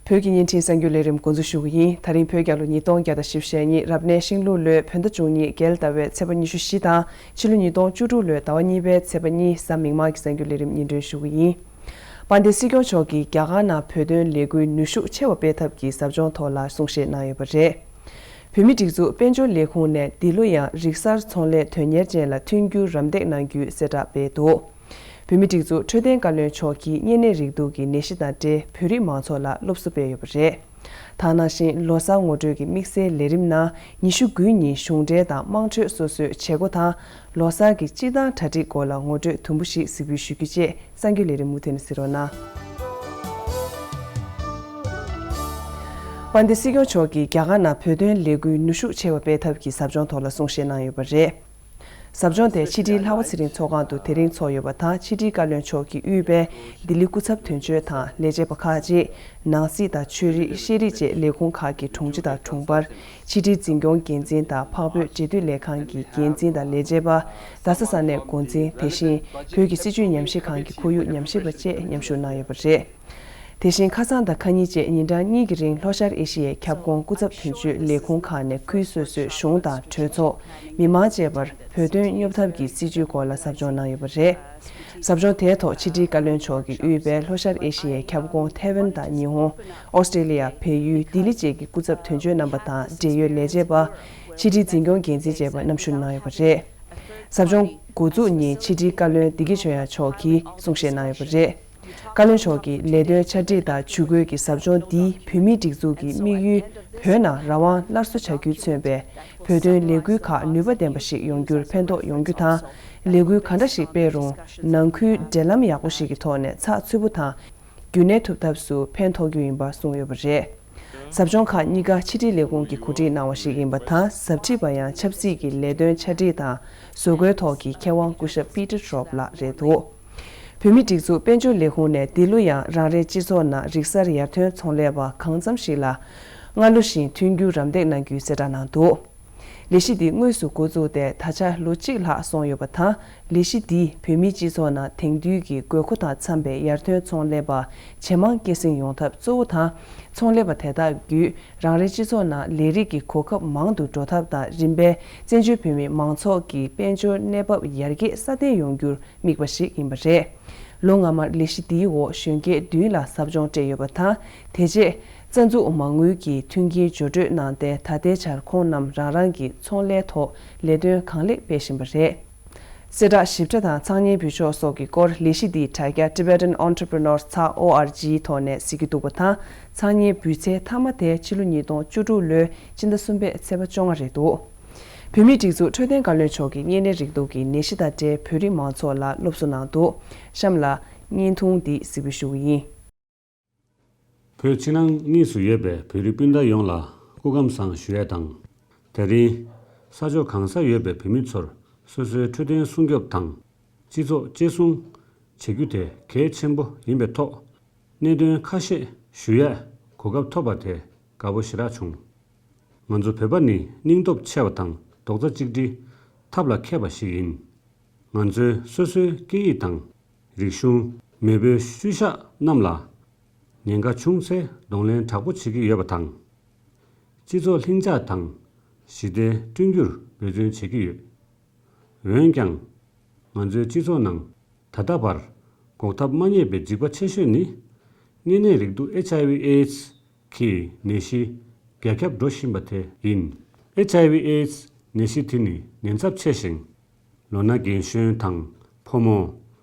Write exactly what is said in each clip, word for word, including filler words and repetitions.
བོད་ཀྱི་བརྙན་འཕྲིན་གསར་འགྱུར་ལས་རིམ་འགོ་འཛུགས་ཞུ་གི་ཡིན། ད་རིང་བོད་རྒྱལ་ལོ་ཉིས་སྟོང་བརྒྱ་དང་བཞི་བཅུ་ཞེ་གཉིས། རབ་གནས་ཤིང་ལུག་ལོའི་བོད་ཟླ་བཅུ་གཉིས། རྒྱལ་ཟླ་བའི་ཚེས་པ་ཉི་ཤུ་བཞི་དང་ཕྱི་ལོ་ཉིས་སྟོང་བཅུ་དྲུག་ལོའི་ཟླ་བ་གཉིས་པའི་ཚེས་པ་གཉིས། གཟའ་མིག་དམར་གྱི་གསར་འགྱུར་ལས་རིམ་སྙན་སྒྲོན་ཞུ་གི་ཡིན། དཔལ་ལྡན་སྲིད་སྐྱོང་མཆོག་གིས་རྒྱ་གར་ནང་བོད་དོན་ལས་འགུལ་ནུས་ཤུགས་ཆེ་བ་སྤེལ་ཐབས་ཀྱི་ཟབ་སྦྱོང་ཐོག་ལ་གསུང་བཤད་གནང་ཡོད་པ་རེད། བོད་མིའི་སྒྲིག་འཛུགས་དཔལ་འབྱོར་ལས་ཁུངས་ནས་འདི་ལོ་ཡང་རིག་གསར་ཚོང་ལས་དོན་གཉེར་ཅན་ལ་མཐུན་འགྱུར་རམ་འདེགས་གནང་རྒྱུའི་གསལ་བསྒྲགས་སྤེལ་འདུག་བོད་མིའི་སྒྲིག་འཛུགས་འཕྲོད་བསྟེན་བཀའ་བློན་མཆོག་གིས་གཉན་ནད་རེག་དུག་གི་ནད་གཞི་དང་འབྲེལ་བོད་རིགས་མང་ཚོགས་ལ་སློབ་གསོ་སྤེལ་ཡོད་པ་རེད། ད་ག་ནང་བཞིན་ལོ་གསར་ངོ་སྤྲོད་ཀྱི་དམིགས་བསལ་ལས་རིམ་ནང་ཉི་ཤུ་དགུའི་ཉིན་གཞུང་འབྲེལ་དང་དམངས་ཁྲོད་སོ་སོའི་བྱེད་སྒོ་དང་ལོ་གསར་གྱི་སྤྱི་བཏང་གྲ་སྒྲིག་སྐོར་ལ་ངོ་སྤྲོད་དུམ་བུ་ཞིག་གཟིགས་འབུལ་ཞུ་རྒྱུ་བཅས་གསར་འགྱུར་ལས་རིམ་མུ་མཐུད་ནས་གཟིགས་རོགས་གནང་། དཔལ་ལྡན་སྲིད་སྐྱོང་མཆོག་གིས་རྒྱ་གར་ནང་བོད་དོན་ལས་འགུལ་ནུས་ཤུགས་ཆེ་བ་སྤེལ་ཐབས་ཀྱི་ཟབ་སྦྱོང་ཐོག་ལ་གསུང་བཤད་གནང་ཡོད་པ་རེད། ཟབ་སྦྱོང་དེ་ཕྱི་དྲིལ་ལྷག་པ་ཚེ་རིང་ཚོགས་ཁང་དུ་དེ་རིང་ཚོགས་ཡོད་པ་དང་། ཕྱི་དྲིལ་བཀའ་བློན་མཆོག་གིས་དབུས་པའི་ལྡི་ལི་སྐུ་ཚབ་དོན་གཅོད་དང་ལས་བྱེད་པ་ཁག་ཅིག་ནང་སྲིད་དང་ཆོས་རིག་ཤེས་རིག་བཅས་ལས་ཁུངས་ཁག་གི་དྲུང་ཆེ་དང་དྲུང་འཕར། ཕྱི་དྲིལ་འཛིན་སྐྱོང་འགན་འཛིན་དང་འཕགས་བོད་འབྲེལ་མཐུད་ལས་ཁང་གི་འགན་འཛིན་དང་ལས་བྱེད་པ། རྡ་ས་ས་གནས་འགོ་འཛིན། དེ་བཞིན་བོད་ཀྱི་སྲིད་བྱུས་ཉམས་ཞིབ་ཁང་གི་ཁོར་ཡུག་ཉམས་ཞིབ་པ་བཅས་མཉམ་ཞུགས་གནང་ཡོད་པ་རེད། དེ་བཞིན་ཁ་སང་དང་ཁ་ཉིན་བཅས་ཉིན་གྲངས་གཉིས་ཀྱི་རིང་ལྷོ་ཤར་ཨེ་ཤི་ཡའི་ཁྱབ་ཁོངས་སྐུ་ཚབ་དོན་གཅོད་ལས་ཁུངས་ཁག་ནས་ཁུལ་སོ་སོའི་གཞུང་དང་གྲོས་ཚོགས། མི་མང་བཅས་པར་བོད་དོན་སྙོབ་ཐབས་ཀྱི་སྲིད་བྱུས་སྐོར་ལ་ཟབ་སྦྱོང་གནང་ཡོད་པ་རེད། ཟབ་སྦྱོང་དེའི་ཐོག་ཕྱི་དྲིལ་བཀའ་བློན་མཆོག་གིས་དབུས་པའི་ལྷོ་ཤར་ཨེ་ཤི་ཡའི་ཁྱབ་ཁོངས་ཐའེ་ཝན་དང་ཉི་ཧོང་། ཨོ་སི་ཀྲེ་ལི་ཡ། བལ་ཡུལ། ལྡི་ལི་བཅས་ཀྱི་སྐུ་ཚབ་དོན་གཅོད་རྣམ་པ་དང་འབྲེལ་ཡོད་ལས་བྱེད་པ། ཕྱི་དྲིལ་འཛིན་སྐྱོང་འགན་འཛིན་བཅས་པ་མཉམ་ཞུགས་གནང་ཡོད་པ་རེད། ཟབ་སྦྱོང་འགོ་འཛུགས་ཉིན་ཕྱི་དྲིལ་བཀའ་བློན་བདེ་སྐྱིད་ཆོས་དབྱངས་མཆོག་གིས་གསུང་བཤད་གནང་ཡོད་པ་རེད། བཀའ་བློན་མཆོག་གིས་ལས་དོན་ཆ་སྒྲིག་དང་ཇུས་འགོད་ཀྱི་ཟབ་སྦྱོང་འདིས་བོད་མིའི་སྒྲིག་འཛུགས་ཀྱི་དམིགས་ཡུལ་བོད་ནང་རང་དབང་སླར་གསོ་བྱ་རྒྱུས་མཚོན་པའི་བོད་དོན་ལས་འགུལ་ཁག་ནུས་པ་ལྡན་པ་ཞིག་ཡོང་རྒྱུར་ཕན་ཐོགས་ཡོང་རྒྱུ་དང་། ལས་འགུལ་གང་འདྲ་ཞིག་སྤེལ་རུང་ནང་ཁུལ་འབྲེལ་ལམ་ཡག་པོ་ཞིག་གི་ཐོག་ནས་ཚགས་ཚུད་པོ་དང་རྒྱུན་གནས་ཐུབ་ཐབས་སུ་ཕན་ཐོགས་རྒྱུ་ཡིན་པ་གསུངས་ཡོད་པ་རེད། ཟབ་སྦྱོང་ཁག་གཉིས་ཀ་ཕྱི་དྲིལ་ལས་ཁུངས་ཀྱིས་གོ་སྒྲིག་གནང་བ་ཞིག་ཡིན་པ་དང་། ཟབ་ཁྲིད་པ་ཡང་ཆབ་སྲིད་ཀྱི་ལས་དོན་ཆ་སྒྲིག་དང་བཟོ་འགོད་ཐོག་གི་མཁས་དབང་སྐུ་ཞབས་པི་ཏར་ཊོབ་ལགས་རེད་འདུག་བོད་མིའི་སྒྲིག་འཛུགས་དཔལ་འབྱོར་ལས་ཁུངས་ནས་འདི་ལོ་ཡང་རང་རེའི་སྤྱི་ཚོགས་ནང་རིག་གསར་ཡར་ཐོན་ཚོང་ལས་པ་གང་འཚམ་ཞིག་ལ་སྔ་ལོ་བཞིན་མཐུན་འགྱུར་རམ་འདེགས་གནང་རྒྱུའི་གསལ་བསྒྲགས་གནང་འདུག་ལས་གཞི་འདི་དངོས་སུ་འགོ་བཙུགས་ཏེ་ད་ཆ་ལོ་གཅིག་ལྷག་སོང་ཡོད་པ་དང་། ལས་གཞི་འདིས་བོད་མིའི་སྤྱི་ཚོགས་ནང་དེང་དུས་ཀྱི་དགོས་མཁོ་དང་འཚམ་པའི་ཡར་ཐོན་ཚོང་ལས་པ་ཇེ་མང་སྐྱེད་སྲིང་ཡོང་ཐབས་གཙོ་བོ་དང་། ཚོང་ལས་པ་དེ་དག་བརྒྱུད་རང་རེའི་སྤྱི་ཚོགས་ནང་ལས་རིགས་ཀྱི་གོ་སྐབས་མང་དུ་འགྲོ་ཐབས་དང་། རིམ་པས་བཙན་བྱོལ་བོད་མིའི་མང་ཚོགས་ཀྱི་དཔལ་འབྱོར་གནས་བབ་ཡར་རྒྱས་སྲ་བརྟན་ཡོང་རྒྱུར་དམིགས་པ་ཞིག་ཡིན་པ་རེད། ལོ་སྔ་མར་ལས་གཞི་འདིའི་འོག་གཞོན་སྐྱེས་བདུན་ལ་ཟབ་སྦྱོང་སྤྲད་ཡོད་པ་དང་། དེ་རྗེས་རྩ་འཛུགས་མ་དངུལ་གྱི་མཐུན་རྐྱེན་སྦྱོར་སྤྲོད་གནང་སྟེ། ད་ལྟའི་ཆར་ཁོང་རྣམས་རང་རང་གི་ཚོང་ལས་ཐོག་ལས་དོན་གང་ལེགས་སྤེལ་བཞིན་པ་རེད། གསལ་བསྒྲགས་ཞིབ་ཕྲ་དང་ཚང་མཉམ་བརྒྱུད་ཕྱོགས་སོགས་ཀྱི་སྐོར་ལས་གཞི་འདིའི་དྲ་རྒྱ་Tibetan Entrepreneurs ཚ་ཨོ་ཨར་ཇིའི་ཐོག་ནས་གཟིགས་རྒྱུ་འདུག་པ་དང་། ཚང་མཉམ་འབུལ་ཚད་མཐའ་མ་དེ་ཕྱི་ལོ་ཉིས་སྟོང་བཅུ་དྲུག་ལོའི་སྤྱི་ཟླ་གསུམ་པའི་ཚེས་པ་བཅོ་ལྔ་རེད་འདུག་བོད་མིའི་སྒྲིག་འཛུགས་འཕྲོད་བསྟེན་བཀའ་བློན་མཆོག་གིས་གཉན་ནད་རེག་དུག་གི་ནད་གཞི་དང་འབྲེལ་བོད་རིགས་མང་ཚོགས་ལ་སློབ་གསོ་གནང་འདུག་གཤམ་ལ་བརྙན་ཐུང་འདི་གཟིགས་འབུལ་ཞུ་གི་ཡིན། བོད་ཕྱི་ནང་གཉིས་སུ་ཡོད་པའི་བོད་རིགས་སྤུན་ཟླ་ཡོངས་ལ་སྐུ་ཁམས་བཟང་ཞུ་ཡས་དང་། དེ་རིང་ས་ཕྱོགས་གང་སར་ཡོད་པའི་བོད་མི་ཚོར་སོ་སོའི་འཕྲོད་བསྟེན་སྲུང་སྐྱོབ་དང་། སྤྱི་ཚོགས་གཅེས་སྲུང་བྱེད་རྒྱུ་དེ་གལ་ཆེན་པོ་ཡིན་པའི་ཐོག་གནད་དོན་ཁ་ཤས་ཞུ་ཡས་གོ་སྐབས་ཐོབ་པ་དེ་དགའ་པོ་ཞེ་དྲག་བྱུང་། ང་ཚོ་བོད་པ་ནི་སྙིང་སྟོབས་ཆེ་བ་དང་རྡོག་རྩ་གཅིག་སྒྲིལ་ཐབས་ལ་མཁས་པ་ཞིག་ཡིན། ང་ཚོའི་སོ་སོའི་སྐད་ཡིག་དང་རིག་གཞུང་། མེས་པོའི་ཤུལ་བཞག་རྣམས་ལ་ཉེན་ཁ་བྱུང་ཚེ་གདོང་ལེན་དྲག་པོ་བྱེད་ཀྱི་ཡོད་པ་དང་། སྤྱི་ཚོགས་ལྷིང་འཇགས་དང་ཞི་བདེ་བསྐྲུན་རྒྱུར་འབད་བརྩོན་བྱེད་ཀྱི་ཡོད། འོན་ཀྱང་། ང་ཚོའི་སྤྱི་ཚོགས་ནང་ད་ལྟ་བར་འགོག་ཐབས་མ་རྙེད་པའི་འཇིགས་པ་ཆེ་ཤོས་ནི། གཉན་ནད་རེག་དུག་ཨེཆ་ཨའི་ཝི་ཨེ་ཌི་སི་གི་ནད་གཞི་རྒྱ་ཁྱབ་འགྲོ་བཞིན་པ་དེ་ཡིན། ཨེཆ་ཨའི་ཝི་ཨེ་ཌི་སི་ནད་གཞི་དེ་ནི་ཉེན་ཚབས་ཆེ་ཞིང་། ལོ་ན་རྒན་གཞོན་དང་ཕོ་མོ།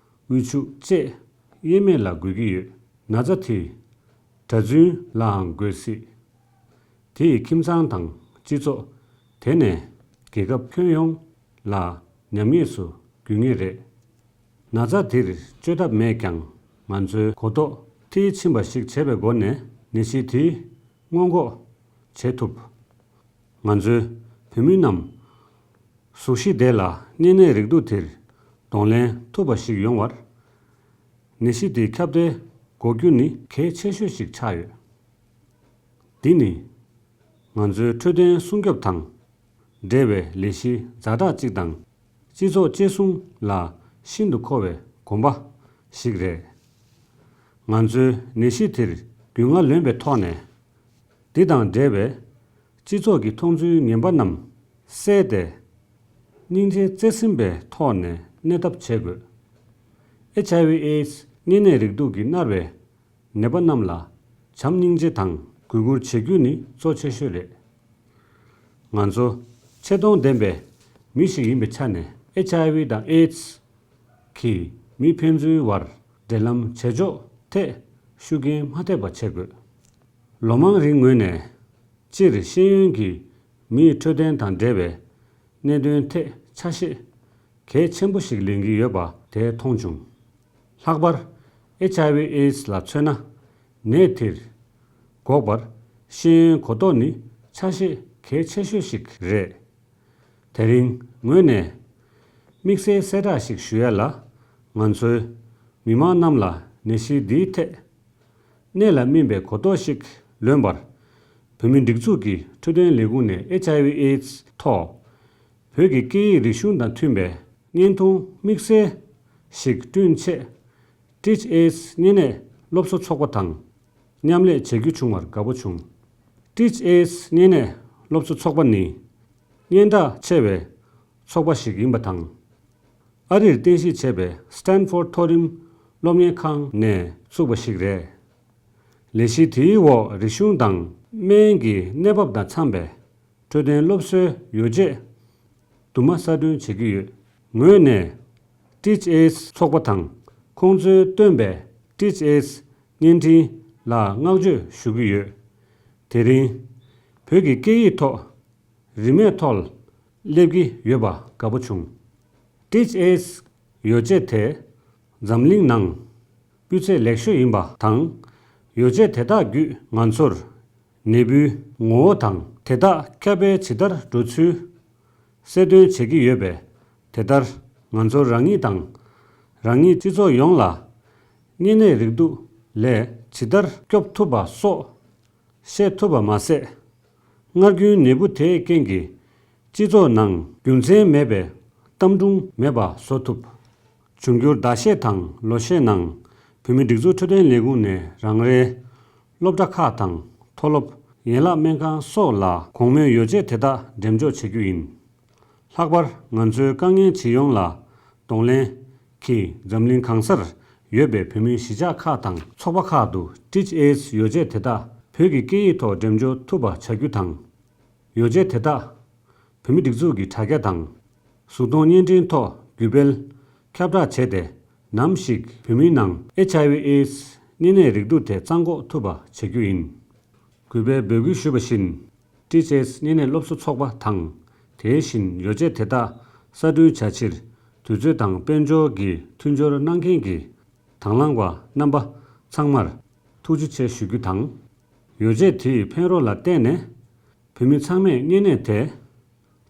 དབུལ་ཕྱུག་བཅས་དབྱེ་མེད་ལ་འགོས་ཀྱི་ཡོད། ན་ཚ་དེ་གྲྭ་བཙུན་ལའང་འགོས་སྲིད། དེ་ཡིས་ཁྱིམ་ཚང་དང་སྤྱི་ཚོགས། དེ་ནས་རྒྱལ་ཁབ་ཁྱོན་ཡོངས་ལ་ཉམས་ཉེས་སུ་འགྱུར་ངེས་རེད། ན་ཚ་དེར་བཅོས་ཐབས་མེད་ཀྱང་། ང་ཚོའི་གོ་རྟོགས་མཐིལ་ཕྱིན་པ་ཞིག་བྱས་པའི་སྒོ་ནས་ནད་གཞི་དེའི་སྔོན་འགོག་བྱེད་ཐུབ། ང་ཚོའི་བོད་མི་རྣམས་གཟུགས་གཞི་བདེ་ལ་གཉན་ནད་རེག་དུག་དེར་གདོང་ལེན་ཐུབ་པ་ཞིག་ཡོང་བར། ནད་གཞི་དེ་ཁྱབ་གདལ་འགོག་རྒྱུ་ནི་གལ་ཆེ་ཤོས་ཤིག་ཆགས་ཡོད། འདི་ནི་ང་ཚོའི་འཕྲོད་བསྟེན་སྲུང་སྐྱོབ་དང་འབྲེལ་བའི་ལས་གཞི་ཛ་དྲག་ཅིག་དང་། སྤྱི་ཚོགས་གཅེས་སྲུང་ལ་ཤིན་ཏུ་མཁོ་བའི་གོམ་པ་ཞིག་རེད། ང་ཚོའི་ནད་གཞི་དེར་ རྒྱུས་མངའ་ལོན་པའི་ཐོག་ནས། འདི་དང་འབྲེལ་བའི་སྤྱི་ཚོགས་ཀྱི་མཐོང་ཚུལ་ངན་པ་རྣམས་བསལ་ཏེ། སྙིང་རྗེ་བརྩེ་སེམས་པའི་ཐོག་ནས་གནས་ཐབས་བྱེད་དགོས། ཨེཆ་ཨའི་ཝི་ཨེ་ཌི་སི་གཉན་ནད་རེག་དུག་གིས་མནར་བའི་ནད་པ་རྣམས་ལ་བྱམས་སྙིང་རྗེ་དང་གུས་བཀུར་བྱེད་རྒྱུ་ནི་གཙོ་ཆེ་ཤོས་རེད། ང་ཚོ་ཆེ་མཐོང་ལྡན་པའི་མི་ཞིག་ཡིན་པའི་ཆ་ནས། ཨེཆ་ཨའི་ཝི་དང་ཨེ་ཌི་སི་གིས་མི་ཕན་ཚུན་བར་འབྲེལ་ལམ་བྱེད་ཕྱོགས་ཐད་ཤུགས་རྐྱེན་མ་ཐེབས་པ་བྱེད་དགོས། ལོ་མང་རིང་ངོས་ནས། སྤྱིར་ཤེས་ཡོན་གྱི་མིའི་འཕྲོད་བསྟེན་དང་འབྲེལ་བའི་གནད་དོན་ཐད་ཆ་ཤས་གལ་ཆེན་པོ་ཞིག་ལེན་གྱི་ཡོད་པ་དེ་མཐོང་བྱུང་། ལྷག་པར་ཨེཆ་ཨའི་ཝི་ཨེ་ཌི་སི་ལ་མཚོན་ན། ནད་དེར་འགོག་པར་ཤེས་ཡོན་གོ་རྟོགས་ནི་ཆ་ཤས་གལ་ཆེ་ཤོས་ཤིག་རེད། དེ་རིང་ངོས་ནས་དམིགས་བསལ་གསལ་བསྒྲགས་ཤིག་ཞུ་ཡ་ལ། ང་ཚོའི་མི་མང་རྣམས་ལ་ནད་གཞི་འདིའི་ཐད། ནད་ལ་སྨིན་པའི་གོ་རྟོགས་ཤིག་ལོན་པར། བོད་མིའི་སྒྲིག་འཛུགས་ཀྱི་འཕྲོད་བསྟེན་ལས་ཁུངས་ནས་ཨེཆ་ཨའི་ཝི་ཨེ་ཌི་སི་ཐོག་བོད་ཀྱི་སྐད་ཡིག་རིག་གཞུང་དང་མཐུན་པའི་བརྙན་ཐུང་དམིགས་བསལ་ཞིག་བསྐྲུན་ཆེད། ཊི་ཨེཆ་ཨེ་ཌི་སི་གཉན་ནད་སློབ་གསོ་ཚོགས་པ་དང་མཉམ་ལས་བྱེད་རྒྱུ་བྱུང་བར་དགའ་པོ་བྱུང་། ཊི་ཨེཆ་ཨེ་ཌི་སི་གཉན་ནད་སློབ་གསོ་ཚོགས་པ་ནི་སྙན་གྲགས་ཆེ་བའི་ཚོགས་པ་ཞིག་ཡིན་པ་དང་། ཨ་རིར་རྟེན་གཞི་བྱས་པའི་སི་ཊན་ཕོར་ཌི་མཐོ་རིམ་སློབ་གཉེར་ཁང་ནས་བཙུགས་པ་ཞིག་རེད། ལས་གཞི་དེའི་འོག་རིག་གཞུང་དང་སྨན་གྱི་གནས་བབ་དང་འཚམ་པའི་འཕྲོད་བསྟེན་སློབ་གསོའི་ཡོ་བྱད་དུ་མ་གསར་སྐྲུན་བྱེད་ཀྱི་ཡོད། ངོས་ནས་ཊི་ཨེཆ་ཨེ་ཌི་སི་ཚོགས་པ་དང་ཁོང་ཚོས་བཏོན་པའི་ཊི་ཨེཆ་ཨེ་ཌི་སི་བརྙན་འཕྲིན་ལ་བསྔགས་བརྗོད་ཞུ་གི་ཡོད། དེ་རིང་བོད་ཀྱི་སྐད་ཡིག་ཐོག་རིན་མེད་ཐོག་སླེབས་ཀྱི་ཡོད་པ་དགའ་པོ་བྱུང་། ཊི་ཨེཆ་ཨེ་ཌི་སི་ཡོ་བྱད་དེ་འཛམ་གླིང་ནང་སྤུས་ཚད་ལེགས་ཤོས་ཡིན་པ་དང་། ཡོ་བྱད་དེ་དག་བརྒྱུད་ང་ཚོར་ནད་འབུའི་ངོ་བོ་དང་དེ་དག་ཁྱབ་སྤེལ་ཇི་ལྟར་འགྲོ་ཚུལ་གསལ་སྟོན་བྱེད་ཀྱི་ཡོད་པས། དེ་ལྟར་ང་ཚོར་རང་ཉིད་དང་རང་ཉིད་སྤྱི་ཚོགས་ཡོངས་ལ་གཉན་ནད་རེག་དུག་ལས་ཇི་ལྟར་སྐྱོབ་ཐུབ་པ་སོགས་ཤེས་ཐུབ་པ་མ་ཟད། སྔར་རྒྱུན་ནད་འབུ་དེའི་རྐྱེན་གྱིས་སྤྱི་ཚོགས་ནང་རྒྱུ་མཚན་མེད་པའི་གཏམ་སྒྲུང་མེད་པ་བཟོ་ཐུབ། འབྱུང་འགྱུར་ཟླ་ཤས་དང་ལོ་ཤས་ནང་བོད་མིའི་སྒྲིག་འཛུགས་འཕྲོད་བསྟེན་ལས་ཁུངས་ནས་རང་རེའི་སློབ་གྲྭ་ཁག་དང་མཐོ་སློབ། ཡན་ལག་སྨན་ཁང་སོགས་ལ་གོང་སྨོས་ཡོ་བྱད་དེ་དག་འགྲེམས་འཇོག་བྱེད་རྒྱུ་ཡིན། ལྷག་པར་ང་ཚོའི་དཀའ་ངལ་ཇི་ཡོང་ལ་གདོང་ལེན་གྱིས་འཛམ་གླིང་གང་སར་ཡོད་པའི་བོད་མིའི་གཞིས་ཆགས་ཁག་དང་ཚོགས་པ་ཁག་ཏུ་ཊི་ཨེཆ་ཨེ་ཌི་སི་ཡོ་བྱད་དེ་དག་བོད་ཀྱི་སྐད་ཡིག་ཐོག་འགྲེམས་འཇོག་ཐུབ་པ་བྱ་རྒྱུ་དང་། ཡོ་བྱད་དེ་དག་བོད་མིའི་སྒྲིག་འཛུགས་ཀྱི་དྲ་རྒྱ་དང་གཟུགས་མཐོང་བརྙན་འཕྲིན་ཐོག་བརྒྱུད་སྤེལ་ཁྱབ་བསྒྲགས་བྱས་ཏེ། ནམ་ཞིག་བོད་མིའི་ནང་ཨེཆ་ཨའི་ཝི་ཨེ་ཌི་སི་གཉན་ནད་རེག་དུག་དེ་གཙང་འགོག་ཐུབ་པ་བྱེད་རྒྱུ་ཡིན། གུས་པས་འབོད་སྐུལ་ཞུས་པ་བཞིན། ཊི་ཨེཆ་ཨེ་ཌི་སི་གཉན་ནད་སློབ་གསོ་ཚོགས་པ་དང་། དེ་བཞིན་ཡོ་བྱད་དེ་དག་གསར་སྐྲུན་བྱ་ཕྱིར་དུས་ཚོད་དང་དཔལ་འབྱོར་གྱི་མཐུན་སྦྱོར་གནང་མཁན་གྱི་དང་བླངས་པ་རྣམ་པ་ཚང་མར་ཐུགས་རྗེ་ཆེ་ཞུ་རྒྱུ་དང་། ཡོ་བྱད་དེའི་ཕན་རོགས་ལ་བརྟེན་ནས་བོད་མི་ཚང་མས་གཉན་ནད་དེ་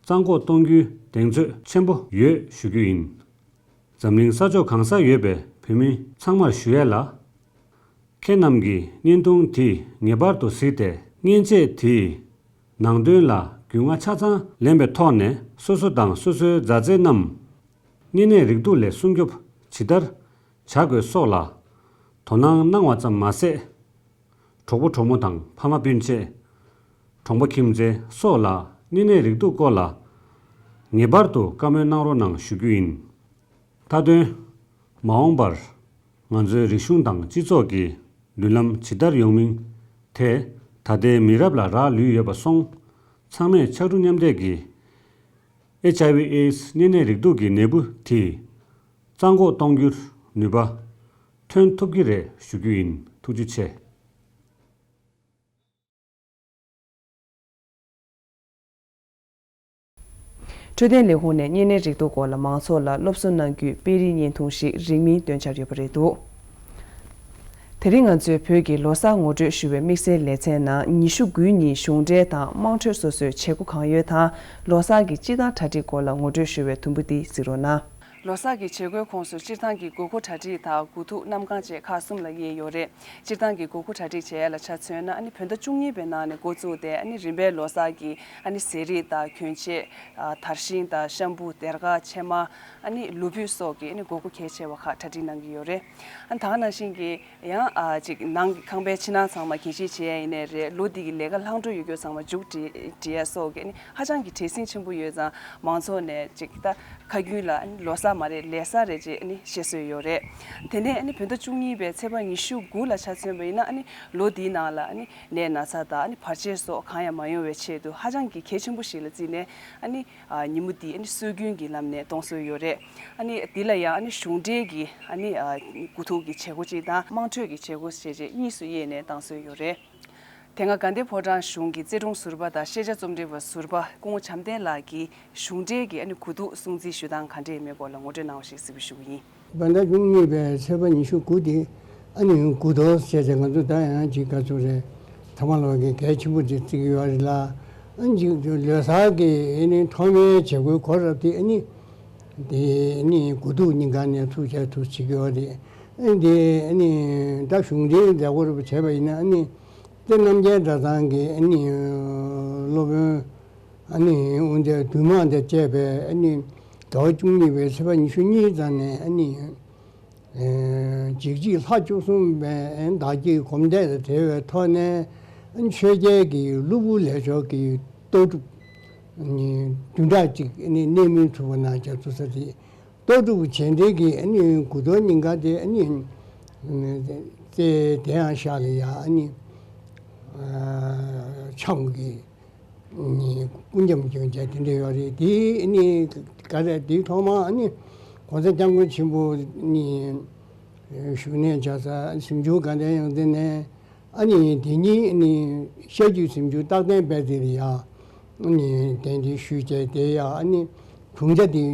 གཙང་འགོག་གཏོང་རྒྱུའི་གདེང་ཚོད་ཆེན་པོ་ཡོད་ཞུ་རྒྱུ་ཡིན། འཛམ་གླིང་ས་ཕྱོགས་གང་སར་ཡོད་པའི་བོད་མི་ཚང་མར་ཞུ་ཡས་ལ། ཁྱེད་རྣམས་ཀྱིས་བརྙན་ཐུང་འདི་ངེས་པར་དུ་གཟིགས་ཏེ། མཉེན་ཆས་དེའི་ནང་དོན་ལ་རྒྱུས་མངའ་ཆ་ཚང་ལེན་པའི་ཐོག་ནས། སོ་སོ་དང་སོ་སོའི་མཛའ་བརྩེ་རྣམས་གཉན་ནད་རེག་དུག་ལས་སྲུང་སྐྱོབ་ཇི་ལྟར་བྱ་དགོས་སོགས་ལ་དོ་སྣང་གནང་བ་ཙམ་མ་ཟད། གྲོགས་པོ་གྲོགས་མོ་དང་ཕ་མ་སྤུན་མཆེད། གྲོང་པ་ཁྱིམ་མཚེས་སོགས་ལ་གཉན་ནད་རེག་དུག་སྐོར་ལ་ངེས་པར་དུ་བཀའ་མོལ་གནང་རོགས་གནང་ཞུ་རྒྱུ་ཡིན། མཐའ་དོན། མ་འོངས་པར་ང་ཚོའི་རིག་གཞུང་དང་སྤྱི་ཚོགས་ཀྱི་མདུན་ལམ་ཇི་ལྟར་ཡོང་མིན་དེ་ད་ལྟའི་མི་རབས་ལ་རག་ལུས་ཡོད་པ་སོང་། ཚང་མས་ཕྱར་གྲུ་མཉམ་འདེགས་ཀྱིས་ཨེཆ་ཨའི་ཝི་ཨེ་ཌི་སི་གཉན་ནད་རེག་དུག་གི་ནད་འབུ་དེ་གཙང་འགོག་གཏོང་རྒྱུར་ནུས་པ་ཐོན་ཐུབ་ཀྱི་རེད་ཞུ་རྒྱུ་ཡིན། ཐུགས་རྗེ་ཆེ། འཕྲོད་བསྟེན་ལས་ཁུངས་ནས་གཉན་ནད་རེག་དུག་སྐོར་ལ་མང་ཚོགས་ལ་སློབ་གསོ་གནང་རྒྱུའི་དཔེ་རིས་བརྙན་ཐུང་ཞིག་རིང་མིན་སྟོན་འཆར་ཡོད་པ་རེད་འདུག་དེ་རིང་ང་ཚོས་བོད་ཀྱི་ལོ་གསར་ངོ་སྤྲོད་ཞུ་བའི་དམིགས་བསལ་ལེ་ཚན་ནང་ཉི་ཤུ་དགུའི་ཉིན་གཞུང་འབྲེལ་དང་དམངས་ཁྲོད་སོ་སོའི་བྱེད་སྒོ་གང་ཡོད་དང་། ལོ་གསར་གྱི་སྤྱི་བཏང་གྲ་སྒྲིག་སྐོར་ལ་ངོ་སྤྲོད་ཞུ་བའི་དུམ་བུ་འདི་གཟིགས་རོགས་གནང་། ལོ་གསར་གྱི་བྱེད་སྒོའི་ཁོངས་སུ་སྤྱིར་བཏང་གི་དགོས་མཁོ་གྲ་སྒྲིག་དང་དགུ་ཐུག་གནམ་གང་བཅས་ཁག་གསུམ་ལ་དབྱེ་ཡོད་རེད། སྤྱིར་བཏང་གི་དགོས་མཁོ་གྲ་སྒྲིག་བྱེད་ཡ་ལ་ཆ་མཚོན་ན་ཨ་ནི་བོད་ཟླ་བཅུ་གཉིས་པའི་ནང་ནས་འགོ་བཙུགས་ཏེ་ཨ་ནི་རིམ་པས་ལོ་གསར་གྱི་ཨ་ནི་ཟས་རིགས་དང་གྱོན་ཆས། ཨ་དར་ཤིང་དང་ཤམ་བུ་སྡེར་ཁ་ཕྱེ་མར། ཨ་ནི་ལུག་ཕུད་སོགས་ཀྱི་ཨ་ནི་དགོས་མཁོ་གལ་ཆེ་བ་ཁག་གྲ་སྒྲིག་གནང་གི་ཡོད་རེད། ཨ་ནི་ད་ག་ནང་བཞིན་གྱི་ཡང་ཨ་ཅིག་ནང་གི་ཁང་པའི་ཕྱི་ནང་ཚང་མ་གད་ཕྱིས་བྱེད་ཡ་ཡིན་ནའི་རེད། ལོ་འདི་གི་ལས་ཀ་ལྷག་འཕྲོ་ཡོད་རྒྱུ་ཚང་མ་མཇུག་སྒྲིལ་སྒྲིལ་ཡ་སོགས་ཀྱི་ཨ་ནི་ཧ་ཅང་གི་བྲེལ་ཟིང་ཆེན་པོ་ཡོད་ཙང་མང་ཚོགས་ནས་ཅིག་ད་ཁ་རྒྱུན་ལ་ཨ་ནི་ལོ་གསར་མ་རེད་ལས་གསར་རེད་ཅེས་ཨ་ནི་བཤད་སྲོལ་ཡོད་རེད། དེ་ནས་ཨ་ནི་བོད་ཟླ་བཅུ་གཉིས་པའི་ཚེས་པ་ཉི་ཤུ་དགུ་ལ་ཆ་མཚོན་པ་ཡིན་ན་ཨ་ནི་ལོ་འདིའི་ནང་ལ་ཨ་ནི་ནད་ན་ཚ་དང་ཨ་ནི་བར་ཆད་སོགས་གང་ཡང་མ་ཡོང་བའི་ཆེད་དུ་ཧ་ཅང་གི་གལ་ཆེན་པོ་ཞིག་ལ་བརྩིས་ནས་ཨ་ནི་ཨ་ཉིན་མོ་འདི་ཨ་ནི་སྲོལ་རྒྱུན་གྱི་ལམ་ནས་གཏོང་སྲོལ་ཡོད་རེད། ཨ་ནི་འདི་ལ་ཡང་ཨ་ནི་གཞུང་འབྲེལ་གྱི་ཨ་ནི་ཨ་དགུ་ཐུག་གི་བྱེད་སྒོ་ཅིག་དང་དམངས་ཁྲོད་ཀྱི་བྱེད་སྒོ་ཞེས་བྱས་གཉིས་སུ་དབྱེ་ནས་གཏང་སྲོལ་ཡོད་རེད། དེ་སྔ་དགའ་ལྡན་ཕོ་བྲང་གཞུང་གི་རྩེ་དྲུང་ཟུར་པ་དང་ཤེས་བྱ་རྩོམ་སྒྲིག་པ་ཟུར་པ་སྐུ་ངོ་བྱམས་བརྟན་ལགས་ཀྱིས་གཞུང་འབྲེལ་གྱི་ཨ་ནི་དགུ་ཐུག་སྲུང་བརྩི་ཞུ་སྟངས་ག་འདྲས་ཡིན་མིན་སྐོར་ལ་ངོ་སྤྲོད་གནང་བ་ཞིག་གཟིགས་འབུལ་ཞུ་གི་ཡིན། བོད་ཟླ་བཅུ་གཉིས་པའི་ཚེས་པ་ཉི་ཤུ་དགུ་དེ་ཨ་ནི་དགུ་ཐུག་ཟེར་ཏེ་ང་ཚོ་ད་ཡང་ཅིག་ག་ཚོད་རེད། ཐ་མག་ལོག་གི་གལ་ཆེན་པོ་དེ་བརྩི་གི་ཡོད་རེད་ལ། ཨ་ནི་ཅིག་ལོ་གསར་གྱི་ཨ་ནི་ཐོག་མའི་བྱེད་སྒོའི་གོ་རབས་དེ་ཨ་ནི་དེ་ཨ་ནི་དགུ་ཐུག་ཉིན་གང་ནས་ཚུགས་བྱས་ཐུགས་བྱེད་ཀྱི་ཡོད་རེད། ཨ་ནི་དེ་ཨ་ནི་ད་གཞུང་འབྲེལ་མཛད་སྒོ་རུ་བྱས་པ་ཡིན་ན་ཨ་ནི་སྟེ་རྣམ་རྒྱལ་གྲྭ་ཚང་གི་ཨ་ནི་སློབ་དཔོན་ཨ་ནི་དབུ་མཛད་འདུས་མང་དང་བཅས་པའི་ཨ་ནི་ཟླ་བ་བཅུ་གཉིས་པའི་ཚེས་པ་ཉི་ཤུ་གཉིས་ཙམ་ནས་ཨ་ནི་འཇིགས་བྱེད་ལྷ་བཅུ་གསུམ་པའི་བདག་བསྐྱེད་སྒོམ་བཟླས་དང་འབྲེལ་བའི་ཐོག་ནས་ཆོས་རྒྱལ་གྱི་སློབ་བུ་ལས་མཆོག་གི་ལྟོ་སྒྲུབ་བདུན་ཕྲག་གཅིག་གནས་མུས་ཐུབ་པ་གནང་བྱ་ཐུབ་ས་རེད། ལྟོ་སྒྲུབ་བྱས་འབྲས་ཀྱི་དགུ་ཐུག་ཉིན་ག་དེ་རྩེ་དེ་ཡང་ཤག་ལ་ཡ་འཆམ་གྱི་སྐུ་འཆམ་གྱོན་བྱས་དེ་འདྲ་ཡོད་རེད། དེ་ནི་ག་རེ་དེའི་ཐོག་མ་ནི་༸གོང་ས་༸སྐྱབས་མགོན་ཆེན་པོ་ནི་བཞུགས་གནས་བྱ་ས་གཟིམ་ཆུང་དགའ་ལྡན་ཡོངས་འཛིན་ནས་ཨ་ནི་དེ་ཉིན་ནི་ཤར་རྒྱུད་གཟིམ་ཆུང་རྟག་བརྟན་དཔལ་རྩེ་ལ་ཡ་ནི་གདན་འདྲེན་ཞུས་བྱས་དེ་ཡ་ཨ་ནི་དྲུང་ཆེ་དེ་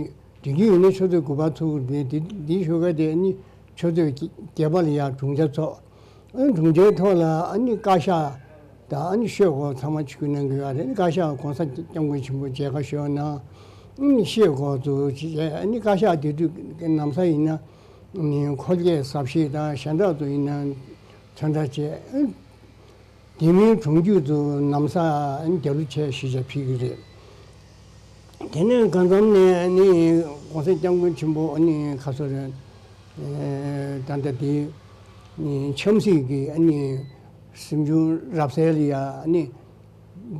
དེ་རྒྱུ་ཡིན་ན་ཆུ་ཚོད་དགུ་པ་ཚུགས་དེ་དེ་དེ་ཞུ་ག་དེ་ནི་ཆུ་ཚོད་བརྒྱད་པ་ལ་ཡ་དྲུང་ཆེ་ཚོགས། ཨ་ནི་དྲུང་ཆེའི་ཐོག་ལ་ཨ་ནི་བཀའ་ཤག་དང་ཨ་ནི་ཤོག་སྒོར་ཚང་མ་ཆིབས་བསྒྱུར་གནང་གི་ཡོད་རེད། བཀའ་ཤག་༸གོང་ས་༸སྐྱབས་མགོན་ཆེན་པོ་མཇལ་ཁ་ཞུ་གནང་། ཨ་ནི་ཤོག་སྒོར་དུ་བྱས་ཨ་ནི་བཀའ་ཤག་དེ་དུས་ནམ་ས་ཡིན་ན་ཨ་ནི་འཁོར་སྐྱོད་གཟབ་བཞེས་དང་གཞན་དག་ཏུ་ཡིན་ན་ཚོན་ཁྲ་བྱས། ཨ་ནི་དེ་མིན་གྲོང་ཁྱེར་དུ་ནམ་ས་ཨ་ནི་རྒྱ་ལོ་བྱས་གཞིས་ཆགས་ཕེབས་ཀྱི་རེད། དེ་ནས་གང་འཚམ་ནས་ཨ་ནི་༸གོང་ས་༸སྐྱབས་མགོན་ཆེན་པོ་ཨ་ནི་ཁ་སོ་རེད། ད་ལྟ་དེ་འཆམ་གཟིགས་ཀྱི་ཨ་ནི་གཟིམ་ཆུང་རབ་གསལ་ལ་ཡ་ཨ་ནི་